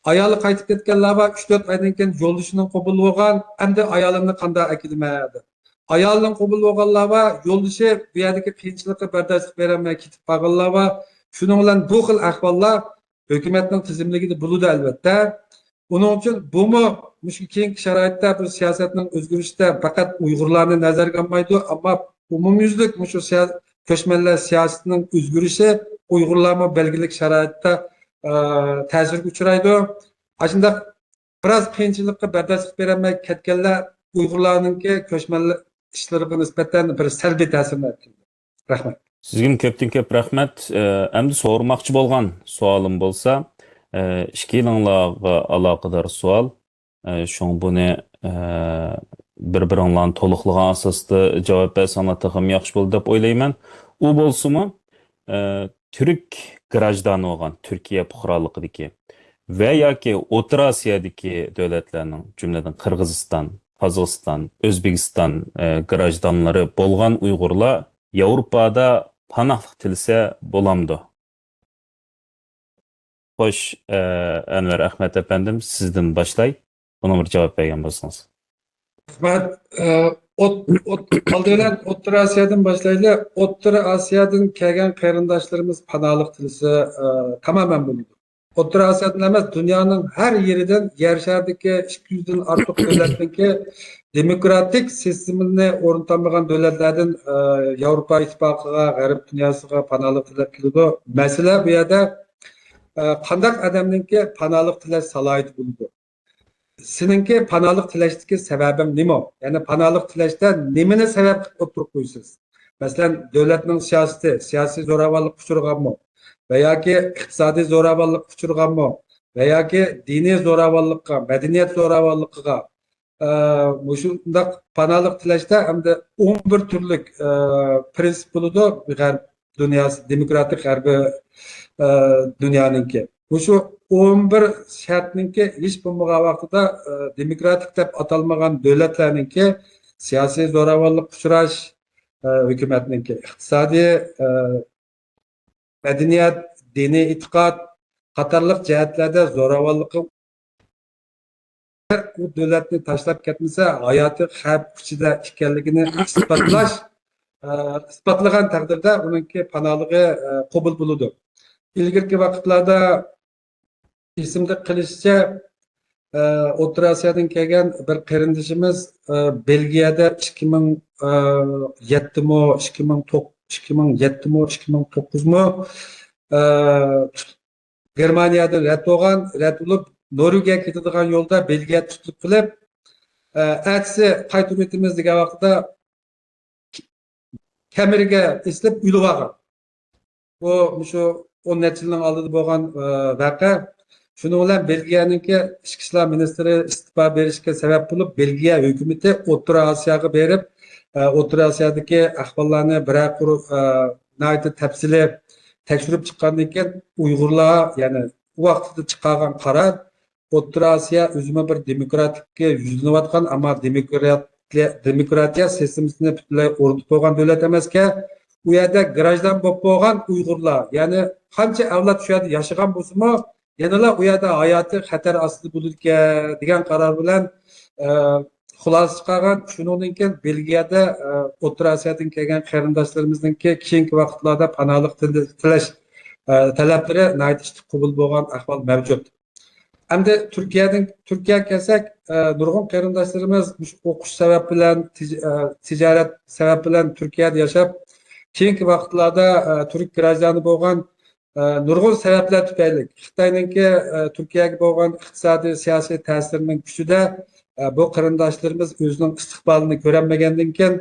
ئايالى قايتىپ كەتكەنلەر بار، ئۈچ تۆت ئايدىن كېيىن يولدىشىنىڭ قوبۇلى بولغان، ئەمدى ئايالىمنى قانداق ئەكېلىمەن دەپ. ئايالىنىڭ قوبۇلى بولغانلار بار، يولدىشى بۇ يەردىكى قىيىنچىلىققا بەرداشلىق بېرەلمەي كېتىپ قالغانلار بار. شۇنىڭ بىلەن بۇ خىل ئەھۋاللار ھۆكۈمەتنىڭ تىزىملىكىدە بولىدۇ، ئەلۋەتتە. ئۇنىڭ ئۈچۈن بۇمۇ مۇشۇ كېيىنكى شارائىتتا بۇ سىياسەتنىڭ ئۆزگىرىشىدە پەقەت ئۇيغۇرلارنى نەزەرگە ئالمايدۇ، ئەمما ئومۇميۈزلۈك مۇشۇ سىيا-، كۆچمەنلەر سىياسىتىنىڭ ئۆزگىرىشى ئۇيغۇرلارمۇ بەلگىلىك شارائىتتا، ئە، تەسىرگە ئۇچرايدۇ. ئاشۇنداق بىراز قىيىنچىلىققا بەرداشلىق بېرەلمەي كەتكەنلەر ئۇيغۇرلارنىڭكى كۆچمەنلەر ئىشلىرىغا نىسبەتەن بىر سەلبىي تەسىرىنى ئەتكۈزىدۇ. رەھمەت. سىزگىمۇ كۆپتىن كۆپ رەھمەت. ئە، ئەمدى سورىماقچى بولغان سوئالىم بولسا، ئە، ئىككىيلىڭلارغا ئالاقىدار سوئال. ئە، شۇڭا بۇنى، ئە، بىر-بىرىڭلارنى تولۇقلىغان ئاساستا جاۋاب بەرسەڭلار تېخىمۇ ياخشى بولىدۇ دەپ ئويلايمەن. ئۇ بولسىمۇ، ئە، تۈرك گراژدانى بولغان، تۈركىيە پۇقرالىقىدىكى ۋە ياكى ئوتتۇرا ئاسىيادىكى دۆلەتلەرنىڭ، جۈملىدىن قىرغىزىستان، قازاقىستان، ئۆزبېكىستان، ئە، گراژدانلىرى بولغان ئۇيغۇرلار ياۋروپادا پاناھلىق تىلىسە بولامدۇ؟ خوش، ئە، ئەنۋەر ئەخمەت ئەپەندىم، سىزدىن باشلاي. بۇنىڭغا بىر جاۋاب بەرگەن بولسىڭىز. رەھمەت. ئە، ئوت-، ئوت-، ئالدى بىلەن ئوتتۇرا ئاسىيادىن باشلايلى. ئوتتۇرا ئاسىيادىن كەلگەن قېرىنداشلىرىمىز پاناھلىق تىلىسە، ئە، تامامەن بولىدۇ. ئوتتۇرا ئاسىيادىن ئەمەس، دۇنيانىڭ ھەر يېرىدىن، يەر شارىدىكى ئىككى يۈزدىن ئارتۇق دۆلەتنىڭكى دېموكراتىك سىستېمىنى ئورنىتالمىغان دۆلەتلەردىن، ئە، ياۋروپا ئىتتىپاقىغا، غەرب دۇنياسىغا پاناھلىق تىلەپ كېلىدۇ. مەسىلە بۇ يەردە، ئە، قانداق ئادەمنىڭكى پاناھلىق تىلەش سالاھىيىتى بولىدۇ؟ سېنىڭكى پاناھلىق تىلەشتىكى سەۋەبىڭ نېمە؟ يەنى پاناھلىق تىلەشتە نېمىنى سەۋەب قىلىپ ئوتتۇرىغا قويىسىز؟ مەسىلەن، دۆلەتنىڭ سىياسىتى، سىياسىي زوراۋانلىققا ئۇچرىغانمۇ؟ ۋە ياكى ئىقتىسادىي زوراۋانلىققا ئۇچرىغانمۇ؟ ۋە ياكى دىنىي زوراۋانلىققا، مەدەنىيەت زوراۋانلىقىغا، ئە، مۇشۇنداق پاناھلىق تىلەشتە ئەمدى ئون بىر تۈرلۈك، ئە، پىرىنسىپ بولىدۇ غەرب دۇنياسى، دېموكراتىك غەربىي، ئە، دۇنيانىڭكى. مۇشۇ ئون بىر شەرتنىڭكى ھېچ بولمىغان ۋاقتىدا، ئە، دېموكراتىك دەپ ئاتالمىغان دۆلەتلەرنىڭكى سىياسىي زوراۋانلىققا ئۇچراش، ئە، ھۆكۈمەتنىڭكى ئىقتىسادىي، ئە، مەدەنىيەت، دىنىي ئېتىقاد قاتارلىق جەھەتلەردە زوراۋانلىققا ئۇ دۆلەتنى تاشلاپ كەتمىسە، ھاياتى خەۋپ ئىچىدە ئىكەنلىكىنى ئىسپاتلاش، ئە، ئىسپاتلىغان تەقدىردە ئۇنىڭكى پاناھلىقى، ئە، قوبۇل بولىدۇ. ئىلگىرىكى ۋاقىتلاردا ئېسىمدە قېلىشىچە، ئە، ئوتتۇرا ئاسىيادىن كەلگەن بىر قېرىندىشىمىز، ئە، بېلگىيەدە ئىككى مىڭ، ئە، يەتتىمۇ، ئىككى مىڭ توق-، ئىككى مىڭ يەتتىمۇ، ئىككى مىڭ توققۇزمۇ، ئە، گېرمانىيەدىن رەت بولغان، رەت بولۇپ، نورۋېگىيەگە كېتىدىغان يولدا بېلگىيەدە تۇتۇلۇپ قېلىپ، ئە، ئەتىسى قايتۇرۇۋېتىمىز دېگەن ۋاقىتتا كەمىرىگە ئېسىلىپ ئۆلۈۋالغان. بۇ مۇشۇ ئون نەچچە يىلنىڭ ئالدىدا بولغان، ئە، ۋەقە. شۇنىڭ بىلەن بېلگىيەنىڭكى ئىچكى ئىشلار مىنىستىرى ئىستېپا بېرىشكە سەۋەب بولۇپ، بېلگىيە ھۆكۈمىتى ئوتتۇرا ئاسىياغا بېرىپ، ئە، ئوتتۇرا ئاسىيادىكى ئەھۋاللارنى بىرەر قۇر، ئە، ناھايىتى تەپسىلىي تەكشۈرۈپ چىققاندىن كېيىن، ئۇيغۇرلار، يەنى ئۇ ۋاقىتتا چىقارغان قارار، ئوتتۇرا ئاسىيا ئۆزىمۇ بىر دېموكراتىككە يۈزلىنىۋاتقان، ئەمما دېموكراتىيە، دېموكراتىيە سىستېمىسىنى پۈتۈنلەي ئورنىتىپ بولغان دۆلەت ئەمەسكەن. ئۇ يەردە گراژدان بولۇپ بولغان ئۇيغۇرلار، يەنى قانچە ئەۋلاد شۇ يەردە ياشىغان بولسىمۇ، يەنىلا ئۇ يەردە ھاياتى خەتەر ئاستىدا بولىدىكەن دېگەن قارار بىلەن، ئە، خۇلاسە چىقارغان. شۇنىڭدىن كېيىن بېلگىيەدە، ئە، ئوتتۇرا ئاسىيادىن كەلگەن قېرىنداشلىرىمىزنىڭكى كېيىنكى ۋاقىتلاردا پاناھلىق تىل-، تىلەش، ئە، تەلەپلىرى ناھايىتى ئىشلىق قوبۇل بولغان ئەھۋال مەۋجۇت. ئەمدى تۈركىيەدىن، تۈركىيەگە كەلسەك، ئە، نۇرغۇن قېرىنداشلىرىمىز مۇشۇ ئوقۇش سەۋەب بىلەن، تىج-، ئە، تىجارەت سەۋەب بىلەن تۈركىيەدە ياشاپ، كېيىنكى ۋاقىتلاردا، ئە، تۈرك گراژدانى بولغان، ئە، نۇرغۇن سەۋەبلەر تۈپەيلى خىتاينىڭكى، ئە، تۈركىيەگە بولغان ئىقتىسادىي، سىياسىي تەسىرىنىڭ كۈچىدە، ئە، بۇ قېرىنداشلىرىمىز ئۆزىنىڭ ئىستىقبالىنى كۆرەلمىگەندىن كېيىن،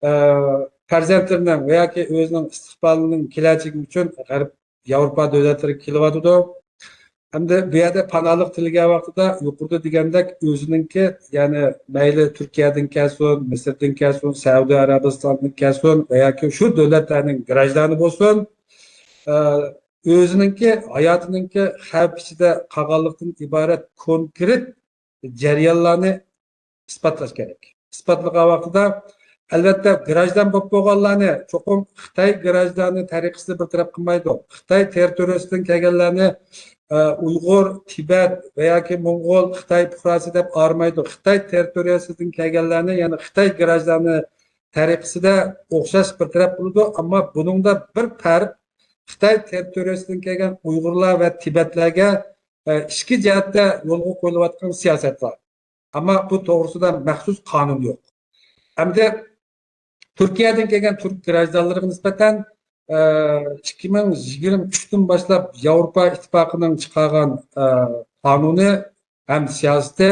ئە، پەرزەنتلىرىنىڭ ۋە ياكى ئۆزىنىڭ ئىستىقبالىنىڭ كېلەچىكى ئۈچۈن غەرب ياۋروپا دۆلەتلىرىگە كېلىۋاتىدۇ. ئەمدى بۇ يەردە پاناھلىق تىلىگەن ۋاقتىدا يۇقىرىدا دېگەندەك ئۆزىنىڭكى، يەنى مەيلى تۈركىيەدىن كەلسۇن، مىسىردىن كەلسۇن، سەئۇدى ئەرەبىستاندىن كەلسۇن ۋە ياكى شۇ دۆلەتلەرنىڭ گراژدانى بولسۇن، ئە، ئۆزىنىڭكى ھاياتىنىڭكى خەۋپ ئىچىدە قالغانلىقتىن ئىبارەت كونكرېت جەريانلارنى ئىسپاتلاش كېرەك. ئىسپاتلىغان ۋاقتىدا، ئەلۋەتتە، گراژدان بولۇپ بولغانلارنى چوقۇم خىتاي گراژدانى تەرىقىسىدە بىر تەرەپ قىلمايدۇ. خىتاي تېررىتورىيىسىدىن كەلگەنلەرنى، ئە، ئۇيغۇر، تىبەت ۋە ياكى موڭغۇل، خىتاي پۇقراسى دەپ ئايرىمايدۇ. خىتاي تېررىتورىيىسىدىن كەلگەنلەرنى، يەنى خىتاي گراژدانى تەرىقىسىدە ئوخشاش بىر تەرەپ قىلىدۇ. ئەمما بۇنىڭدا بىر پەرق، خىتاي تېررىتورىيىسىدىن كەلگەن ئۇيغۇرلار ۋە تىبەتلەرگە، ئە، ئىچكى جەھەتتە يولغا قويۇلۇۋاتقان سىياسەت بار. ئەمما بۇ توغرىسىدا مەخسۇس قانۇن يوق. ئەمدى تۈركىيەدىن كەلگەن تۈرك گراژدانلىرىغا نىسبەتەن، ئە، ئىككى مىڭ يىگىرمە ئۈچتىن باشلاپ ياۋروپا ئىتتىپاقىنىڭ چىقارغان، ئە، قانۇنى ھەم سىياسىتى،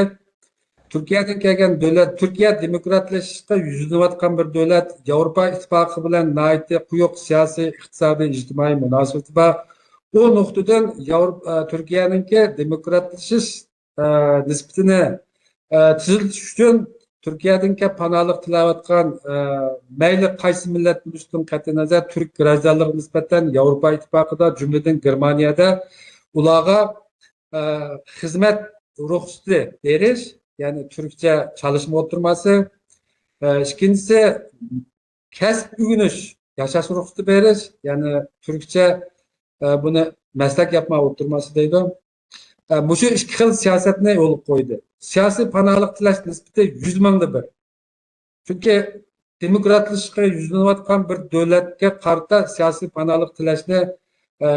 تۈركىيەدىن كەلگەن دۆلەت، تۈركىيە دېموكراتلىشىشقا يۈزلىنىۋاتقان بىر دۆلەت، ياۋروپا ئىتتىپاقى بىلەن ناھايىتى قويۇق سىياسىي، ئىقتىسادىي، ئىجتىمائىي مۇناسىۋىتى بار. ئۇ نۇقتىدىن ياۋروپا، ئە، تۈركىيەنىڭكى دېموكراتلىشىش، ئە، نىسبىتىنى، ئە، تېزلىتىش ئۈچۈن تۈركىيەدىن كەپ پاناھلىق تىلەۋاتقان، ئە، مەيلى قايسى مىللەت بولۇشىدىن قەتئىينەزەر، تۈرك گراژدانلىرىغا نىسبەتەن ياۋروپا ئىتتىپاقىدا، جۈملىدىن گېرمانىيەدە ئۇلارغا، ئە، خىزمەت رۇخسىتى بېرىش، يەنى تۈركچە چالىشما ئوتتۇرماسى. ئە، ئىككىنچىسى، كەسىپ ئۆگىنىش، ياشاش رۇخسىتى بېرىش، يەنى تۈركچە، ئە، بۇنى مەسلەك ياپما ئوتتۇرماسى دەيدۇ. ئە، مۇشۇ ئىككى خىل سىياسەتنى يولغا قويدى. سىياسىي پاناھلىق تىلەش نىسبىتى يۈز مىڭدا بىر. چۈنكى دېموكراتلىشىشقا يۈزلىنىۋاتقان بىر دۆلەتكە قارىتا سىياسىي پاناھلىق تىلەشنى، ئە،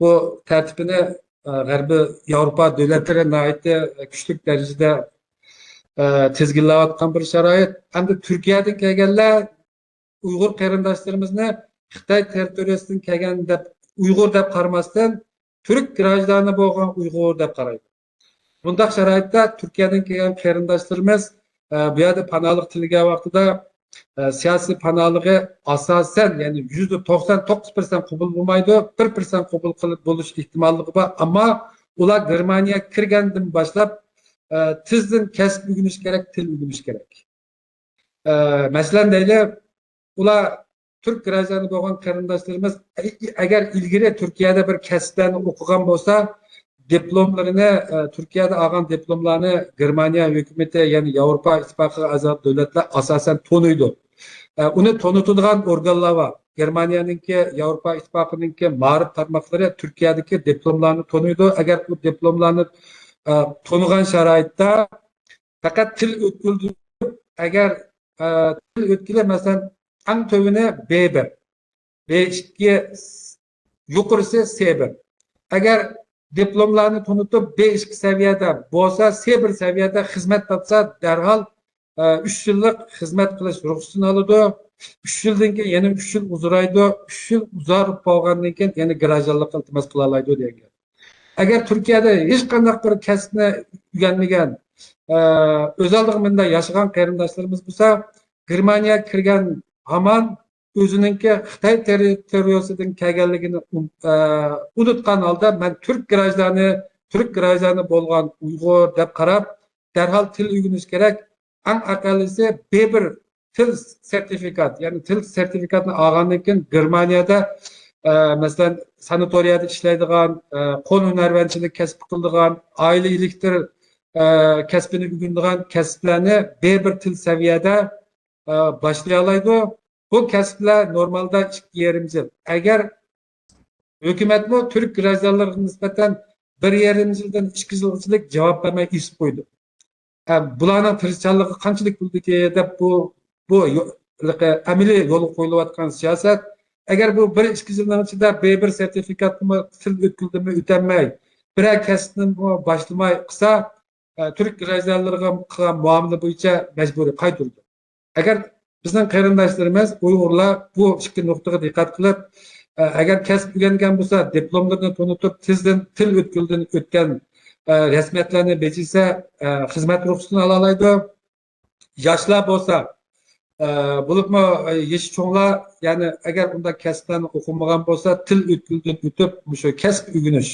بۇ تەرتىپىنى، ئە، غەربىي ياۋروپا دۆلەتلىرى ناھايىتى كۈچلۈك دەرىجىدە، ئە، تىزگىنلەۋاتقان بىر شارائىت. ئەمدى تۈركىيەدىن كەلگەنلەر ئۇيغۇر قېرىنداشلىرىمىزنى خىتاي تېررىتورىيەسىدىن كەلگەن دەپ، ئۇيغۇر دەپ قارىماستىن، تۈرك گراژدانى بولغان ئۇيغۇر دەپ قارايدۇ. بۇنداق شارائىتتا تۈركىيەدىن كەلگەن قېرىنداشلىرىمىز، ئە، بۇ يەردە پاناھلىق تىلىگەن ۋاقتىدا، ئە، سىياسىي پاناھلىقى ئاساسەن، يەنى يۈزدە توقسان توققۇز پىرسەنت قوبۇل بولمايدۇ، بىر پىرسەنت قوبۇل قىلىپ بولۇش ئېھتىماللىقى بار. ئەمما ئۇلار گېرمانىيەگە كىرگەندىن باشلاپ، ئە، تېزدىن كەسىپ ئۆگىنىش كېرەك، تىل ئۆگىنىش كېرەك. ئە، مەسىلەن دەيلى، ئۇلار تۈرك گراژدانى بولغان قېرىنداشلىرىمىز، ئە-، ئەگەر ئىلگىرى تۈركىيەدە بىر كەسىپلەرنى ئوقۇغان بولسا، دىپلوملىرىنى، ئە، تۈركىيەدە ئالغان دىپلوملارنى گېرمانىيە ھۆكۈمىتى، يەنى ياۋروپا ئىتتىپاقىغا ئەزا دۆلەتلەر ئاساسەن تونۇيدۇ. ئە، ئۇنى تونۇتىدىغان ئورگانلار بار. گېرمانىيەنىڭكى، ياۋروپا ئىتتىپاقىنىڭكى مائارىپ تارماقلىرى تۈركىيەدىكى دىپلوملارنى تونۇيدۇ. ئەگەر ئۇ دىپلوملارنى، ئە، تونۇغان شارائىتتا، پەقەت تىل ئۆتكىلى، ئەگەر، ئە، تىل ئۆتكىلى، مەسىلەن، ئەڭ تۆۋىنى بې بىر، بې ئىككى، يۇقىرىسى سې بىر. ئەگەر دىپلوملارنى تونۇتۇپ، بې ئىككى سەۋىيەدە بولسا، سې بىر سەۋىيەدە خىزمەت تاپسا، دەرھال، ئە، ئۈچ يىللىق خىزمەت قىلىش رۇخسىتىنى ئالىدۇ. ئۈچ يىلدىن كېيىن يەنە ئۈچ يىل ئۇزىرايدۇ. ئۈچ يىل ئۇزارىپ بولغاندىن كېيىن يەنە گراژدانلىققا ئىلتىماس قىلالايدۇ دېگەن گەپ. ئەگەر تۈركىيەدە ھېچقانداق بىر كەسىپنى ئۆگەنمىگەن، ئە، ئۆز ئالدىغا مۇنداق ياشىغان قېرىنداشلىرىمىز بولسا، گېرمانىيەگە كىرگەن ھامان ئۆزىنىڭكى خىتاي تېررىتورىيەسىدىن كەلگەنلىكىنى ئۇن-، ئە، ئۇنتۇغان ھالدا، مەن تۈرك گىراژدانى، تۈرك گىراژدانى بولغان ئۇيغۇر دەپ قاراپ، دەرھال تىل ئۆگىنىش كېرەك. ئەڭ ئەقەللىسى بىر تىل سېرتىفىكات، يەنى تىل سېرتىفىكاتنى ئالغاندىن كېيىن گېرمانىيەدە، ئە، مەسىلەن، ساناتورىيەدە ئىشلەيدىغان، ئە، قول ھۈنەرۋەنچىلىك كەسپى قىلىدىغان، ئائىلە ئېلېكتىر، ئە، كەسپىنى ئۆگىنىدىغان كەسىپلەرنى بىر بىر تىل سەۋىيەدە، ئە، باشلىيالايدۇ. بۇ كەسىپلەر نورمالدا ئىككى يېرىم يىل. ئەگەر ھۆكۈمەتمۇ تۈرك گىراژدانلىرىغا نىسبەتەن بىر يېرىم يىلدىن ئىككى يىلغىچىلىك جاۋاب بەرمەي ئېسىپ قويدى. ھە، بۇلارنىڭ تىرىشچانلىقى قانچىلىك بولىدىكى دەپ بۇ، بۇ يو-، ئەمەلىي يولغا قويۇلۇۋاتقان سىياسەت. ئەگەر بۇ بىر ئىككى يىلنىڭ ئىچىدە بىر بىر سېرتىفىكاتنىمۇ تىل ئۆتكۈلدىمۇ ئۆتەلمەي، بىرەر كەسىپنىمۇ باشلىماي قىلسا، ئە، تۈرك گىراژدانلىرىغا قىلغان مۇئامىلە بويىچە مەجبۇرىي قايتۇرىدۇ. ئەگەر بىزنىڭ قېرىنداشلىرىمىز ئۇيغۇرلار بۇ ئىككى نۇقتىغا دىققەت قىلىپ، ئە، ئەگەر كەسىپ ئۆگەنگەن بولسا، دىپلوملىرىنى تونۇتۇپ، تېزدىن تىل ئۆتكىلىدىن ئۆتكەن، ئە، رەسمىيەتلەرنى بېجىسە، ئە، خىزمەت رۇخسىتىنى ئالالايدۇ. ياشلار بولسا، ئە، بولۇپمۇ، ئە، يېشى چوڭلار، يەنى ئەگەر ئۇنداق كەسىپلەرنى ئوقۇمىغان بولسا، تىل ئۆتكىلىدىن ئۆتۈپ، مۇشۇ كەسىپ ئۆگىنىش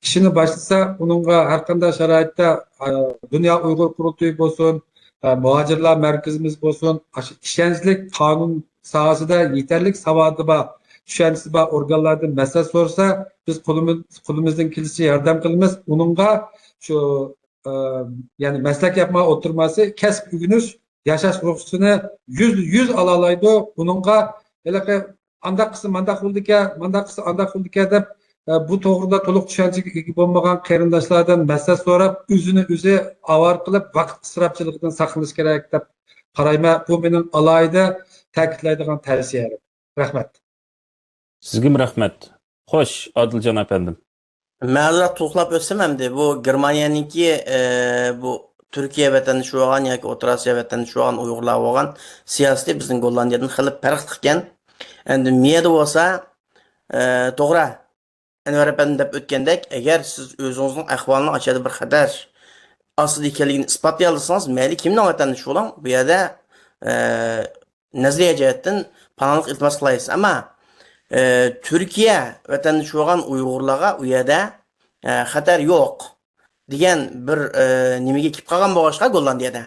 ئىشىنى باشلىسا، ئۇنىڭغا ھەر قانداق شارائىتتا، ئە، دۇنيا ئۇيغۇر قۇرۇلتىيى بولسۇن، ئە، مۇھاجىرلار مەركىزىمىز بولسۇن، ئاشۇ ئىشەنچلىك قانۇن ساھەسىدە يېتەرلىك ساۋاتى بار، چۈشەنچىسى بار ئورگانلاردىن مەسلىھەت سورىسا، بىز قولىمىز-، قولىمىزدىن كېلىشىچە ياردەم قىلىمىز. ئۇنىڭغا شۇ ئە، يەنى مەسلەك ياپما ئولتۇرماسى، كەسىپ ئۆگىنىش، ياشاش رۇخسىتىنى يۈزدە يۈز ئالالايدۇ. بۇنىڭغا ھېلىقى ئانداق قىلسا مانداق بولىدىكەن، مانداق قىلسا ئانداق بولىدىكەن دەپ، ئە، بۇ توغرىدا تولۇق چۈشەنچىگە ئىگە بولمىغان قېرىنداشلاردىن مەسلىھەت سوراپ، ئۆزىنى ئۆزى ئاۋارە قىلىپ، ۋاقىت ئىسراپچىلىقىدىن ساقلىنىش كېرەك دەپ قارايمەن. بۇ مېنىڭ ئالاھىدە تەكىتلەيدىغان تەۋسىيەم. رەھمەت. سىزگىمۇ رەھمەت. خوش، ئادىلجان ئەپەندىم. مەن ئازراق توختاپ ئۆتسەم ئەمدى، بۇ گېرمانىيەنىڭكى، ئە، بۇ تۈركىيە ۋەتەندىشى بولغان ياكى ئوتتۇرا ئاسىيا ۋەتەندىشى بولغان ئۇيغۇرلار بولغان سىياسىتى بىزنىڭ گوللاندىيەدىن خېلى پەرقلىق ئىكەن. ئەمدى مىيەدە بولسا، ئە، توغرا، ئەنۋەر ئەپەندى دەپ ئۆتكەندەك، ئەگەر سىز ئۆزىڭىزنىڭ ئەھۋالىنىڭ ئاشۇ يەردە بىر خەتەر ئاستىدا ئىكەنلىكىنى ئىسپاتلىيالىسىڭىز، مەيلى كىمنىڭ ۋەتەندىشى بولۇڭ، بۇ يەردە، ئە، نەزەرىيە جەھەتتىن پاناھلىق ئىلتىماس قىلالايسىز. ئەمما، ئە، تۈركىيە ۋەتەندىشى بولغان ئۇيغۇرلارغا ئۇ يەردە، ئە، خەتەر يوق دېگەن بىر، ئە، نېمىگە كېلىپ قالغان بولغاچقا گوللاندىيەدە.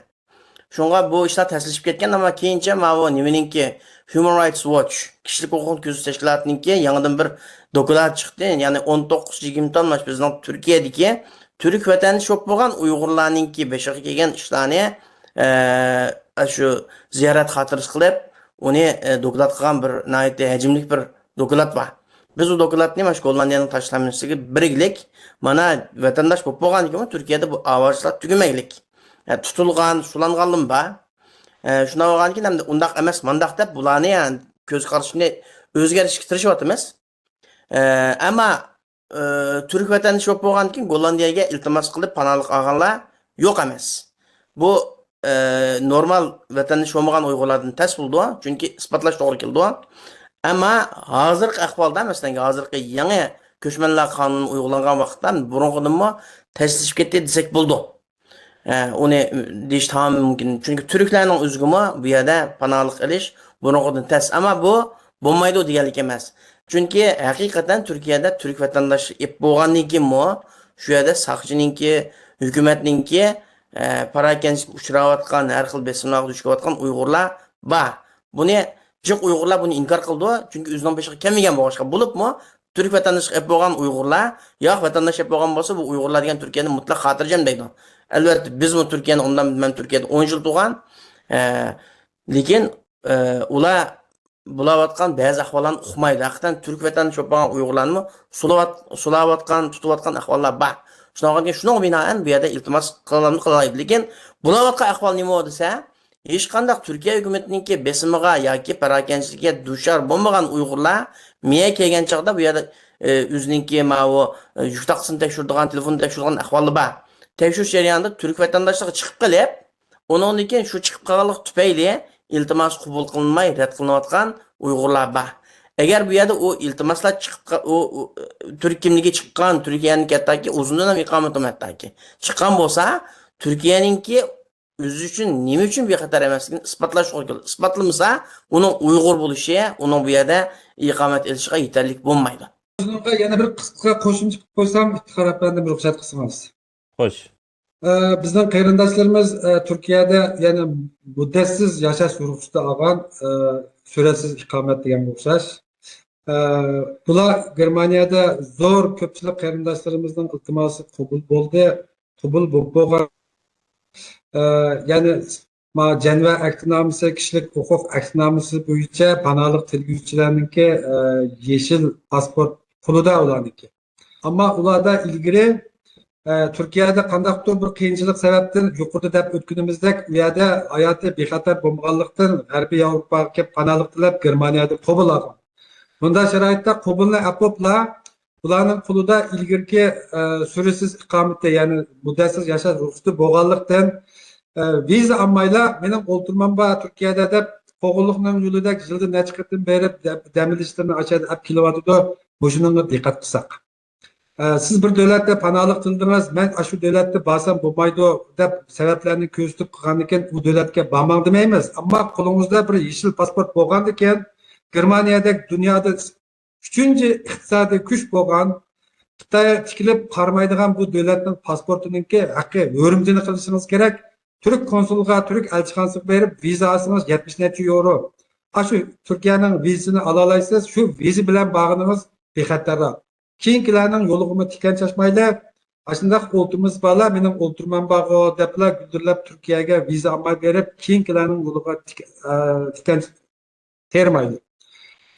شۇڭا بۇ ئىشلار تەسلىشىپ كەتكەن، ئەمما كېيىنچە ماۋۇ نېمىنىڭكى، Human Rights Watch، كىشىلىك ھوقۇقنى كۆزىتىش تەشكىلاتىنىڭكى يېڭىدىن بىر دوكلات چىقتى. يەنى ئون توققۇز يىگىرمە تال ماش بىزنىڭ تۈركىيەدىكى تۈرك ۋەتەندىشى بولۇپ بولغان ئۇيغۇرلارنىڭكى بېشىغا كەلگەن ئىشلارنى، ئە، شۇ زىيارەت خاتىرىسى قىلىپ، ئۇنى، ئە، دوكلات قىلغان بىر ناھايىتى ھەجىملىك بىر دوكلات بار. بىز ئۇ دوكلاتنى مانا شۇ گوللاندىيەنىڭ تاشلانمىسىغا بىرلىكلەپ، مانا ۋەتەنداش بولۇپ بولغاندىكىنمۇ تۈركىيەدە بۇ ئاۋارىچىلىك تۈگىمەكلىك. ئە، تۇتۇلغان، سولانغانلىرىمۇ بار. ئە، شۇنداق بولغاندىكىن ئەمدى ئۇنداق ئەمەس، مانداق دەپ بۇلارنى، يەنى كۆز قارىشىنى ئۆزگەرتىشكە تىرىشىۋاتىمىز. ئە، ئەمما، ئە، تۈرك ۋەتەندىشى بولۇپ بولغاندىكىن گوللاندىيەگە ئىلتىماس قىلىپ پاناھلىق ئالغانلار يوق ئەمەس. بۇ، ئە، نورمال ۋەتەندىشى بولمىغان ئۇيغۇرلاردىن تەس بولىدۇ، چۈنكى ئىسپاتلاش توغرا كېلىدۇ. ئەمما ھازىرقى ئەھۋالدا، مەسىلەن، ھازىرقى يېڭى كۆچمەنلەر قانۇنى ئۇيغۇلانغان ۋاقىتتا بۇرۇنقىدىنمۇ تەسلىشىپ كەتتى دېسەك بولىدۇ. ئە، ئۇنى دېيىش تامامەن مۇمكىن. چۈنكى تۈركلەرنىڭ ئۆزىگىمۇ بۇ يەردە پاناھلىق ئېلىش بۇرۇنقىدىن تەس. ئەمما بۇ بولمايدۇ دېگەنلىك ئەمەس. چۈنكى ھەقىقەتەن تۈركىيەدە تۈرك ۋەتەنداشلىق ئېلىپ بولغاندىن كېيىنمۇ شۇ يەردە ساقچىنىڭكى، ھۆكۈمەتنىڭكى، ئە، پاراكەندىچىلىككە ئۇچراۋاتقان، ھەر خىل بېسىملارغا دۇچ كېلىۋاتقان ئۇيغۇرلار بار. بۇنى جىق ئۇيغۇرلار بۇنى ئىنكار قىلىدۇ، چۈنكى ئۆزىنىڭ بېشىغا كەلمىگەن بولغاچقا. بولۇپمۇ تۈرك ۋەتەنداشلىق ئېلىپ بولغان ئۇيغۇرلار، ياق، ۋەتەنداش ئېلىپ بولغان بولسا، بۇ ئۇيغۇرلار دېگەن تۈركىيەدە مۇتلەق خاتىرجەم دەيدۇ. ئەلۋەتتە، بىزمۇ تۈركىيەنى ئۇنداق، مەن تۈركىيەدە ئون يىل تۇرغان. ئە، لېكىن، ئە، ئۇلار بولاۋاتقان بەزى ئەھۋاللارنى ئۇقمايدۇ. ھەقىقەتەن تۈرك ۋەتەندىشى بولۇپ قالغان ئۇيغۇرلارنىمۇ سولاۋات-، سولاۋاتقان، تۇتۇۋاتقان ئەھۋاللار بار. شۇنداق بولغاندىكىن شۇنىڭغا بىنائەن بۇ يەردە ئىلتىماس قىلالامدۇ، قىلالايدۇ. لېكىن بولاۋاتقان ئەھۋال نېمە دېسە، ھېچقانداق تۈركىيە ھۆكۈمىتىنىڭكى بېسىمىغا ياكى پاراكەندىچىلىكىگە دۇچار بولمىغان ئۇيغۇرلار مىيە كەلگەن چاغدا بۇ يەردە، ئى، ئۆزىنىڭكى ماۋۇ، ئى، يۈك تاختىسىنى تەكشۈرىدىغان، تېلېفوننى تەكشۈرىدىغان ئەھۋالى بار. تەكشۈرۈش جەريانىدا تۈرك ۋەتەنداشلىقى چىقىپ قېلىپ، ئۇنىڭدىن كېيىن شۇ چىقىپ قالغانلىق تۈپەيلى ئىلتىماسى قوبۇل قىلىنماي رەت قىلىنىۋاتقان ئۇيغۇرلار بار. ئەگەر بۇ يەردە ئۇ ئىلتىماسلار چىقىپ قا-، ئۇ، ئۇ، تۈرك كىملىكى چىققان، تۈركىيەنىڭكى ھەتتاكى ئۇزۇن دۆلەم ئىقامىتىمۇ ھەتتاكى چىققان بولسا، تۈركىيەنىڭكى ئۆزى ئۈچۈن نېمە ئۈچۈن بىخەتەر ئەمەسلىكىنى ئىسپاتلاش توغرا كېلىدۇ. ئىسپاتلىمىسا، ئۇنىڭ ئۇيغۇر بولۇشى، ئۇنىڭ بۇ يەردە ئىقامەت ئېلىشىغا يېتەرلىك بولمايدۇ. شۇنىڭغا يەنە بىر قىسقا قوشۇمچە قىلىپ قويسام، ئىپتىخار ئەپەندىم، رۇخسەت قىلسىڭىز. خوش. ئە، بىزنىڭ قېرىنداشلىرىمىز، ئە، تۈركىيەدە يەنە مۇددەتسىز ياشاش رۇخسىتى ئالغان، ئە، سۈرەتسىز ئىقامەت دېگەنگە ئوخشاش. ئە، بۇلار گېرمانىيەدە زور كۆپچىلىك قېرىنداشلىرىمىزنىڭ ئىلتىماسى قوبۇل بولدى، قوبۇل بولۇپ بولغان. ئە، يەنى ما جەنۋە ئەھدىنامىسى، كىشىلىك ھوقۇق ئەھدىنامىسى بويىچە پاناھلىق تىلىگۈچىلەرنىڭكى، ئە، يېشىل پاسپورت قولىدا ئۇلارنىڭكى. ئەمما ئۇلاردا ئىلگىرى، ئە، تۈركىيەدە قانداقتۇر بىر قىيىنچىلىق سەۋەبتىن، يۇقىرىدا دەپ ئۆتكىنىمىزدەك، ئۇ يەردە ھاياتى بىخەتەر بولمىغانلىقتىن، غەربىي ياۋروپاغا كېلىپ پاناھلىق تىلەپ، گېرمانىيەدە قوبۇل ئالغان. بۇنداق شارائىتتا قوبۇلنى ئەپ بوپلا، بۇلارنىڭ قولىدا ئىلگىرىكى، ئە، سۈرەتسىز ئىقامىتى، يەنى مۇددەتسىز ياشاش رۇخسىتى بولغانلىقتىن، ئە، ۋىزا ئالمايلا، مېنىڭ ئولتۇرمام بار تۈركىيەدە دەپ، قوغۇنلۇقنىڭ يولىدەك يىلدا نەچچە قېتىم بېرىپ، دە-، دەم ئېلىشلىرىنى ئاشۇ يەردە ئەپ كېلىۋاتىدۇ. مۇشۇنىڭغا دىققەت قىلساق. ئە، سىز بىر دۆلەتتە پاناھلىق تىلىدىڭىز، مەن ئاشۇ دۆلەتتە بارسام بولمايدۇ دەپ سەۋەبلەرنى كۆرسىتىپ قىلغاندىكىن، ئۇ دۆلەتكە بارماڭ دېمەيمىز. ئەمما قولىڭىزدا بىر يېشىل پاسپورت بولغاندىكىن، گېرمانىيەدەك دۇنيادا ئۈچىنچى ئىقتىسادىي كۈچ بولغان خىتاي تىكىلىپ قارىمايدىغان بۇ دۆلەتنىڭ پاسپورتىنىڭكى ھەققى ھۆرمىتىنى قىلىشىڭىز كېرەك. تۈرك كونسۇلىغا، تۈرك ئەلچىخانىسىغا بېرىپ ۋىزا ئالسىڭىز يەتمىش نەچچە يورو. ئاشۇ تۈركىيەنىڭ ۋىزىسىنى ئالالايسىز، شۇ ۋىزا بىلەن بارغىنىڭىز بىخەتەرراق. كېيىنكىلەرنىڭ يولىغىمۇ تىكەن چاچمايلى. ئاشۇنداق ئولتۇرمىسى بارلار، مېنىڭ ئولتۇرمام بارغۇ دەپلا گۈلدۈرلەپ تۈركىيەگە ۋىزا ئالماي بېرىپ، كېيىنكىلەرنىڭ يولىغا تىك-، ئە، تىكەن تېرىمايلى.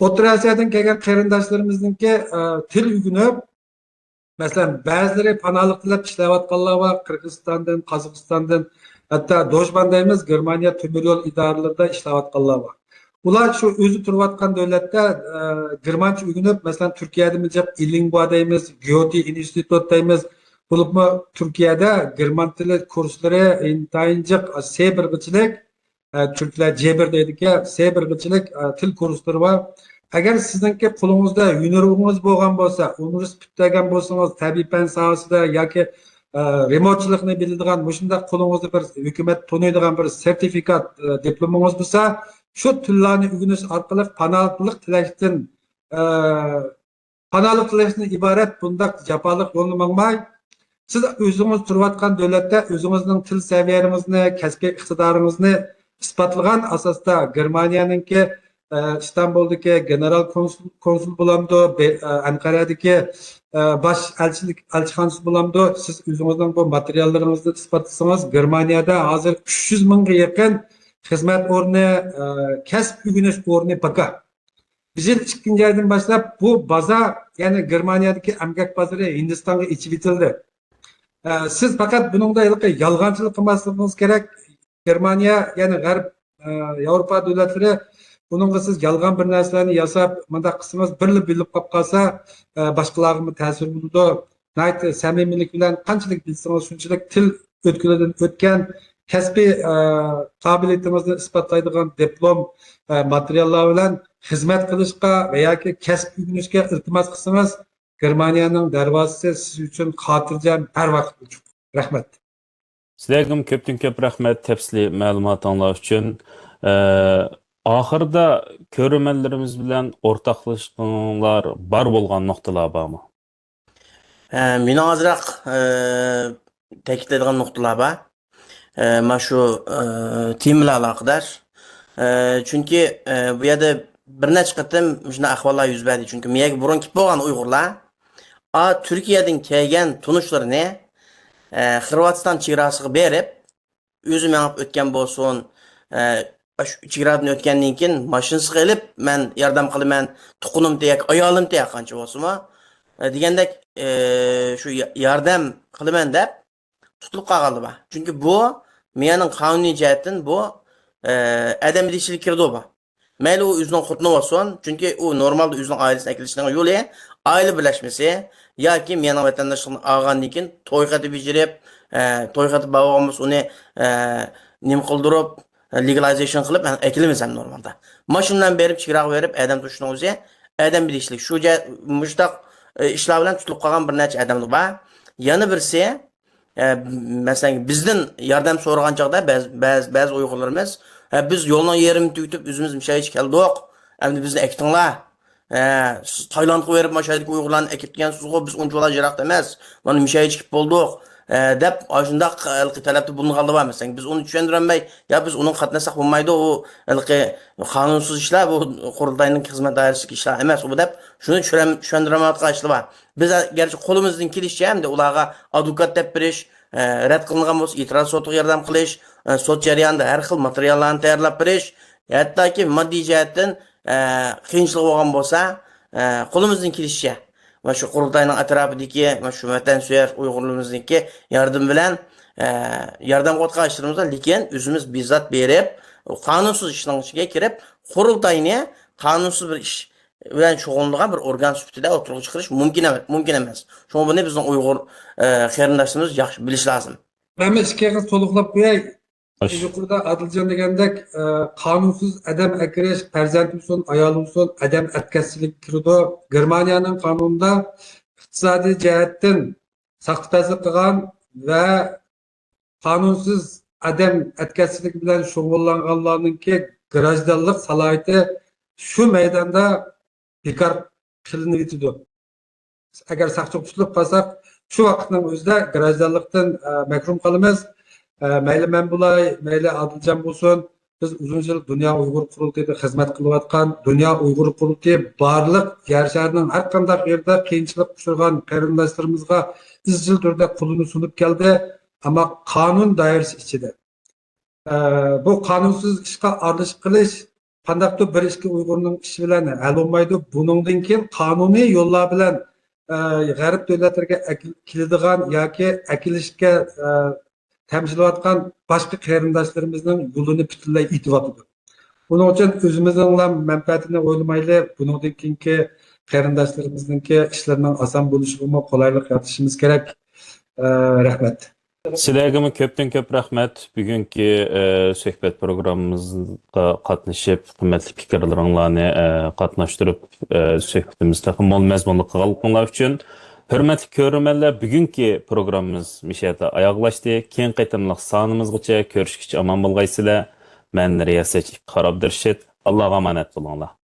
ئوتتۇرا ئاسىيادىن كەلگەن قېرىنداشلىرىمىزنىڭكى، ئە، تىل ئۆگىنىپ، مەسىلەن، بەزىلىرى پاناھلىق تىلەپ ئىشلەۋاتقانلار بار، قىرغىزىستاندىن، قازاقىستاندىن، ھەتتا دوژبان دەيمىز، گېرمانىيە تۆمۈر يول ئىدارىلىرىدا ئىشلەۋاتقانلار بار. ئۇلار شۇ ئۆزى تۇرۇۋاتقان دۆلەتتە، ئە، گېرمانچە ئۆگىنىپ، مەسىلەن، تۈركىيەدىمۇ جىق ئىلىڭگۋا دەيمىز، گيوتى ئىنستىتۇت دەيمىز. بولۇپمۇ تۈركىيەدە گېرمان تىلى كۇرسلىرى ئىنتايىن جىق، سې بىرغىچىلىك، ئە، تۈركلەر جې بىر دەيدىكەن، سې بىرغىچىلىك، ئە، تىل كۇرسلىرى بار. ئەگەر سىزنىڭكى قولىڭىزدا ھۈنىرىڭىز بولغان بولسا، ئۇنىۋېرسىتېت پۈتتۈرگەن بولسىڭىز، تەبىئىي پەن ساھەسىدە ياكى، ئە، رېمونتچىلىقنى بىلىدىغان، مۇشۇنداق قولىڭىزدا بىر ھۆكۈمەت تونۇيدىغان بىر سېرتىفىكات، ئە، دىپلومىڭىز بولسا، شۇ تىللارنى ئۆگىنىش ئارقىلىق پاناھلىق تىلەشتىن، ئە، پاناھلىق تىلەشتىن ئىبارەت بۇنداق جاپالىق يولنى ماڭماي، سىز ئۆزىڭىز تۇرۇۋاتقان دۆلەتتە ئۆزىڭىزنىڭ تىل سەۋىيەڭىزنى، كەسپىي ئىقتىدارىڭىزنى ئىسپاتلىغان ئاساستا گېرمانىيەنىڭكى، ئە، ئىستانبۇلدىكى گېنېرال كونسۇل، كونسۇل بولامدۇ، بې-، ئە، ئەنقەرەدىكى، ئە، باش ئەلچىلىك، ئەلچىخانىسى بولامدۇ، سىز ئۆزىڭىزنىڭ بۇ ماتېرىياللىرىڭىزنى ئىسپاتلىسىڭىز، گېرمانىيەدە ھازىر ئۈچ يۈز مىڭغا يېقىن خىزمەت ئورنى، ئە، كەسىپ ئۆگىنىش ئورنى بار. بىز يىل ئىككىنچى ئايدىن باشلاپ بۇ بازار، يەنى گېرمانىيەدىكى ئەمگەك بازىرى ھىندىستانغا ئېچىۋېتىلدى. ئە، سىز پەقەت بۇنىڭدا ھېلىقى يالغانچىلىق قىلماسلىقىڭىز كېرەك. گېرمانىيە، يەنى غەرب، ئە، ياۋروپا دۆلەتلىرى بۇنىڭغا سىز يالغان بىر نەرسىلەرنى ياساپ، مۇنداق قىلسىڭىز، بىرلا بىلىپ قاپ قالسا، ئە، باشقىلارغىمۇ تەسىر بولىدۇ. ناھايىتى سەمىمىيلىك بىلەن قانچىلىك بىلسىڭىز، شۇنچىلىك تىل ئۆتكىلىدىن ئۆتكەن، كەسپىي، ئە، قابىلىيىتىڭىزنى ئىسپاتلايدىغان دىپلوم، ئە، ماتېرىياللار بىلەن خىزمەت قىلىشقا ۋە ياكى كەسىپ ئۆگىنىشكە ئىلتىماس قىلسىڭىز، گېرمانىيەنىڭ دەرۋازىسى سىز ئۈچۈن خاتىرجەم ھەر ۋاقىت ئوچۇق. رەھمەت. سىلەرگىمۇ كۆپتىن كۆپ رەھمەت تەپسىلىي مەلۇماتىڭلار ئۈچۈن. ئە، ئاخىرىدا كۆرۈرمەنلىرىمىز بىلەن ئورتاقلىشىشىڭلار بار بولغان نۇقتىلار بارمۇ؟ ئە، مېنىڭ ئازراق، ئە، تەكىتلەيدىغان نۇقتىلار بار. ئە، مانا شۇ، ئە، تېما بىلەن ئالاقىدار. ئە، چۈنكى، ئە، بۇ يەردە بىر نەچچە قېتىم مۇشۇنداق ئەھۋاللار يۈز بەردى. چۈنكى مۇ يەرگە بۇرۇن كېلىپ بولغان ئۇيغۇرلار، ئا، تۈركىيەدىن كەلگەن تونۇشلىرىنى، ئە، خىرۋاتىستان چېگراسىغا بېرىپ، ئۆزى مېڭىپ ئۆتكەن بولسۇن، ئە، ئاشۇ چېگرادىن ئۆتكەندىن كېيىن ماشىنىسىغا ئېلىپ، مەن ياردەم قىلىمەن، تۇغقىنىمتى ياكى ئايالىمتى ھەرقانچە بولسىمۇ، ئە، دېگەندەك، ئە، شۇ يا-، ياردەم قىلىمەن دەپ تۇتۇلۇپ قالغانلار بار. چۈنكى بۇ مۇ يەرنىڭ قانۇنىي جەھەتتىن بۇ، ئە، ئادەم ئىدىشىگە كىرىدۇ بۇ. مەيلى ئۇ ئۆزىنىڭ خوتۇنى بولسۇن، چۈنكى ئۇ نورمالدا ئۆزىنىڭ ئائىلىسىنى ئەكېلىشنىڭ يولى ئائىلە بىرلەشمىسى ياكى مۇ يەرنىڭ ۋەتەنداشلىقىنى ئالغاندىن كېيىن توي خېتى بېجىرىپ، ئە، توي خېتى بار بولغان بولسا ئۇنى، ئە، نېمە قىلدۇرۇپ، لېگالىزېيشن قىلىپ، ئەكېلىمىز ھەم نورمالدا. مانا شۇ بىلەن بېرىپ چېگراغا بېرىپ ئادەم تۇتۇشنىڭ ئۆزى ئادەم بىلىشلىك. شۇ جە-، مۇشۇنداق، ئە، ئىشلار بىلەن تۇتۇلۇپ قالغان بىر نەچچە ئادەملەر بار. يەنە بىرسى، ئە، مەسىلەن، بىزدىن ياردەم سورىغان چاغدا بەز-، بەز-، بەزى ئۇيغۇرلىرىمىز، «ھە، بىز يولنىڭ يېرىمىنى تۈگىتىپ، ئۆزىمىز مىشايىچ كەلدۇق. ئەمدى بىزنى ئەكېتىڭلار. ھە، سىز تايلاندقا بېرىپ، مانا شۇ يەردىكى ئۇيغۇرلارنى ئەكېتىپ كەلگەنسىزغۇ، بىز ئۇنچىۋالا يىراق ئەمەس. مانا مىشايىچ كېلىپ بولدۇق.» ھە، دەپ، ئاشۇنداق ھېلىقى تەلەپتە بۇلۇنغانلار بار. مەسىلەن، بىز ئۇنى چۈشەندۈرەلمەي، «يا، بىز ئۇنىڭغا قاتناشساق بولمايدۇ، ئۇ ھېلىقى قانۇنسىز ئىشلار، بۇ قۇرۇلتاينىڭ خىزمەت دائىرىسىدىكى ئىشلار ئەمەس ئۇ» دەپ، شۇنى چۈشەن-، چۈشەندۈرەلمەيۋاتقان ئىشلار بار. بىز، گەرچە قولىمىزدىن كېلىشىچە، ئەمدى ئۇلارغا ئادۋوكات دەپ بېرىش، ئە، رەت قىلىنغان بولسا، ئېتىراز سوتىغا ياردەم قىلىش، ئە، سوت جەريانىدا ھەر خىل ماتېرىياللارنى تەييارلاپ بېرىش، ھەتتاكى ماددىي جەھەتتىن، ئە، قىيىنچىلىق بولغان بولسا، ئە، قولىمىزدىن كېلىشىچە، مانا شۇ قۇرۇلتاينىڭ ئەتراپىدىكى، مانا شۇ ۋەتەنسۆيەر ئۇيغۇرلىرىمىزنىڭكى ياردىمى بىلەن، ئە، ياردەم قىلىۋاتقان ئىشلىرىمىزدا، لېكىن ئۆزىمىز بىزات بېرىپ، قانۇنسىز ئىشنىڭ ئىچىگە كىرىپ، قۇرۇلتاينى قانۇنسىز بىر ئىش بىلەن شۇغۇللىنىدىغان بىر ئورگان سۈپىتىدە ئوتتۇرىغا چىقىرىش مۇمكىن ئەمەس، مۇمكىن ئەمەس. شۇڭا بۇنى بىزنىڭ ئۇيغۇر، ئە، قېرىنداشلىرىمىز ياخشى بىلىشى لازىم. مەن بىر ئىككى ئېغىز تولۇقلاپ قوياي. خوش. يۇقىرىدا ئادىلجان دېگەندەك، ئە، قانۇنسىز ئادەم ئەكىرىش، پەرزەنت بولسۇن، ئايال بولسۇن، ئادەم ئەتكەسچىلىككە كىرىدۇ. گېرمانىيەنىڭ قانۇنىدا ئىقتىسادىي جەھەتتىن ساختىپەزلىك قىلغان ۋە قانۇنسىز ئادەم ئەتكەسچىلىكى بىلەن شۇغۇللانغانلارنىڭكى گىراژدانلىق سالاھىيىتى شۇ مەيداندا بىكار قىلىنىۋېتىدۇ. ئەگەر ساقچىغا تۇتۇلۇپ قالساق، شۇ ۋاقىتنىڭ ئۆزىدە گىراژدانلىقتىن، ئە، مەھرۇم قالىمىز. ئە، مەيلى مەن بولاي، مەيلى ئادىلجان بولسۇن، بىز ئۇزۇن يىل دۇنيا ئۇيغۇر قۇرۇلتىيىدا خىزمەت قىلىۋاتقان، دۇنيا ئۇيغۇر قۇرۇلتىيى بارلىق يەر شارىنىڭ ھەر قانداق يېرىدە قىيىنچىلىققا ئۇچرىغان قېرىنداشلىرىمىزغا ئىزچىل تۈردە قولىنى سۇنۇپ كەلدى. ئەمما قانۇن دائىرىسى ئىچىدە. ئە، بۇ قانۇنسىز ئىشقا ئارىلىشىپ قېلىش قانداقتۇر بىر ئىككى ئۇيغۇرنىڭ ئىشى بىلەن ھەل بولمايدۇ. بۇنىڭدىن كېيىن قانۇنىي يوللار بىلەن، ئە، غەرب دۆلەتلىرىگە ئەكىل-، كېلىدىغان ياكى ئەكېلىشكە، ئە، تەمشىلىۋاتقان باشقا قېرىنداشلىرىمىزنىڭ يولىنى پۈتۈنلەي ئېتىۋاتىدۇ. بۇنىڭ ئۈچۈن ئۆزىمىزنىڭلا مەنپەئەتىنى ئويلىمايلى، بۇنىڭدىن كېيىنكى قېرىنداشلىرىمىزنىڭكى ئىشلىرىنىڭ ئاسان بولۇشىغىمۇ قولايلىق يارىتىشىمىز كېرەك. ئە، رەھمەت. سىلەرگىمۇ كۆپتىن كۆپ رەھمەت. بۈگۈنكى، ئە، سۆھبەت پروگراممىمىزغا قاتنىشىپ، قىممەتلىك پىكىرلىرىڭلارنى، ئە، قاتناشتۇرۇپ، ئە، سۆھبىتىمىزنى تېخى مول مەزمۇنلۇق قىلغانلىقىڭلار ئۈچۈن. ھۆرمەتلىك كۆرۈرمەنلەر، بۈگۈنكى پروگراممىمىز مۇشۇ يەردە ئاياغلاشتى. كېيىنكى قېتىملىق سانىمىزغىچە كۆرۈشكىچە ئامان بولغايسىلەر. مەن رىياسەتچى ئىپتىخار ئابدۇرېشىت. ئاللاغا ئامانەت بولۇڭلار.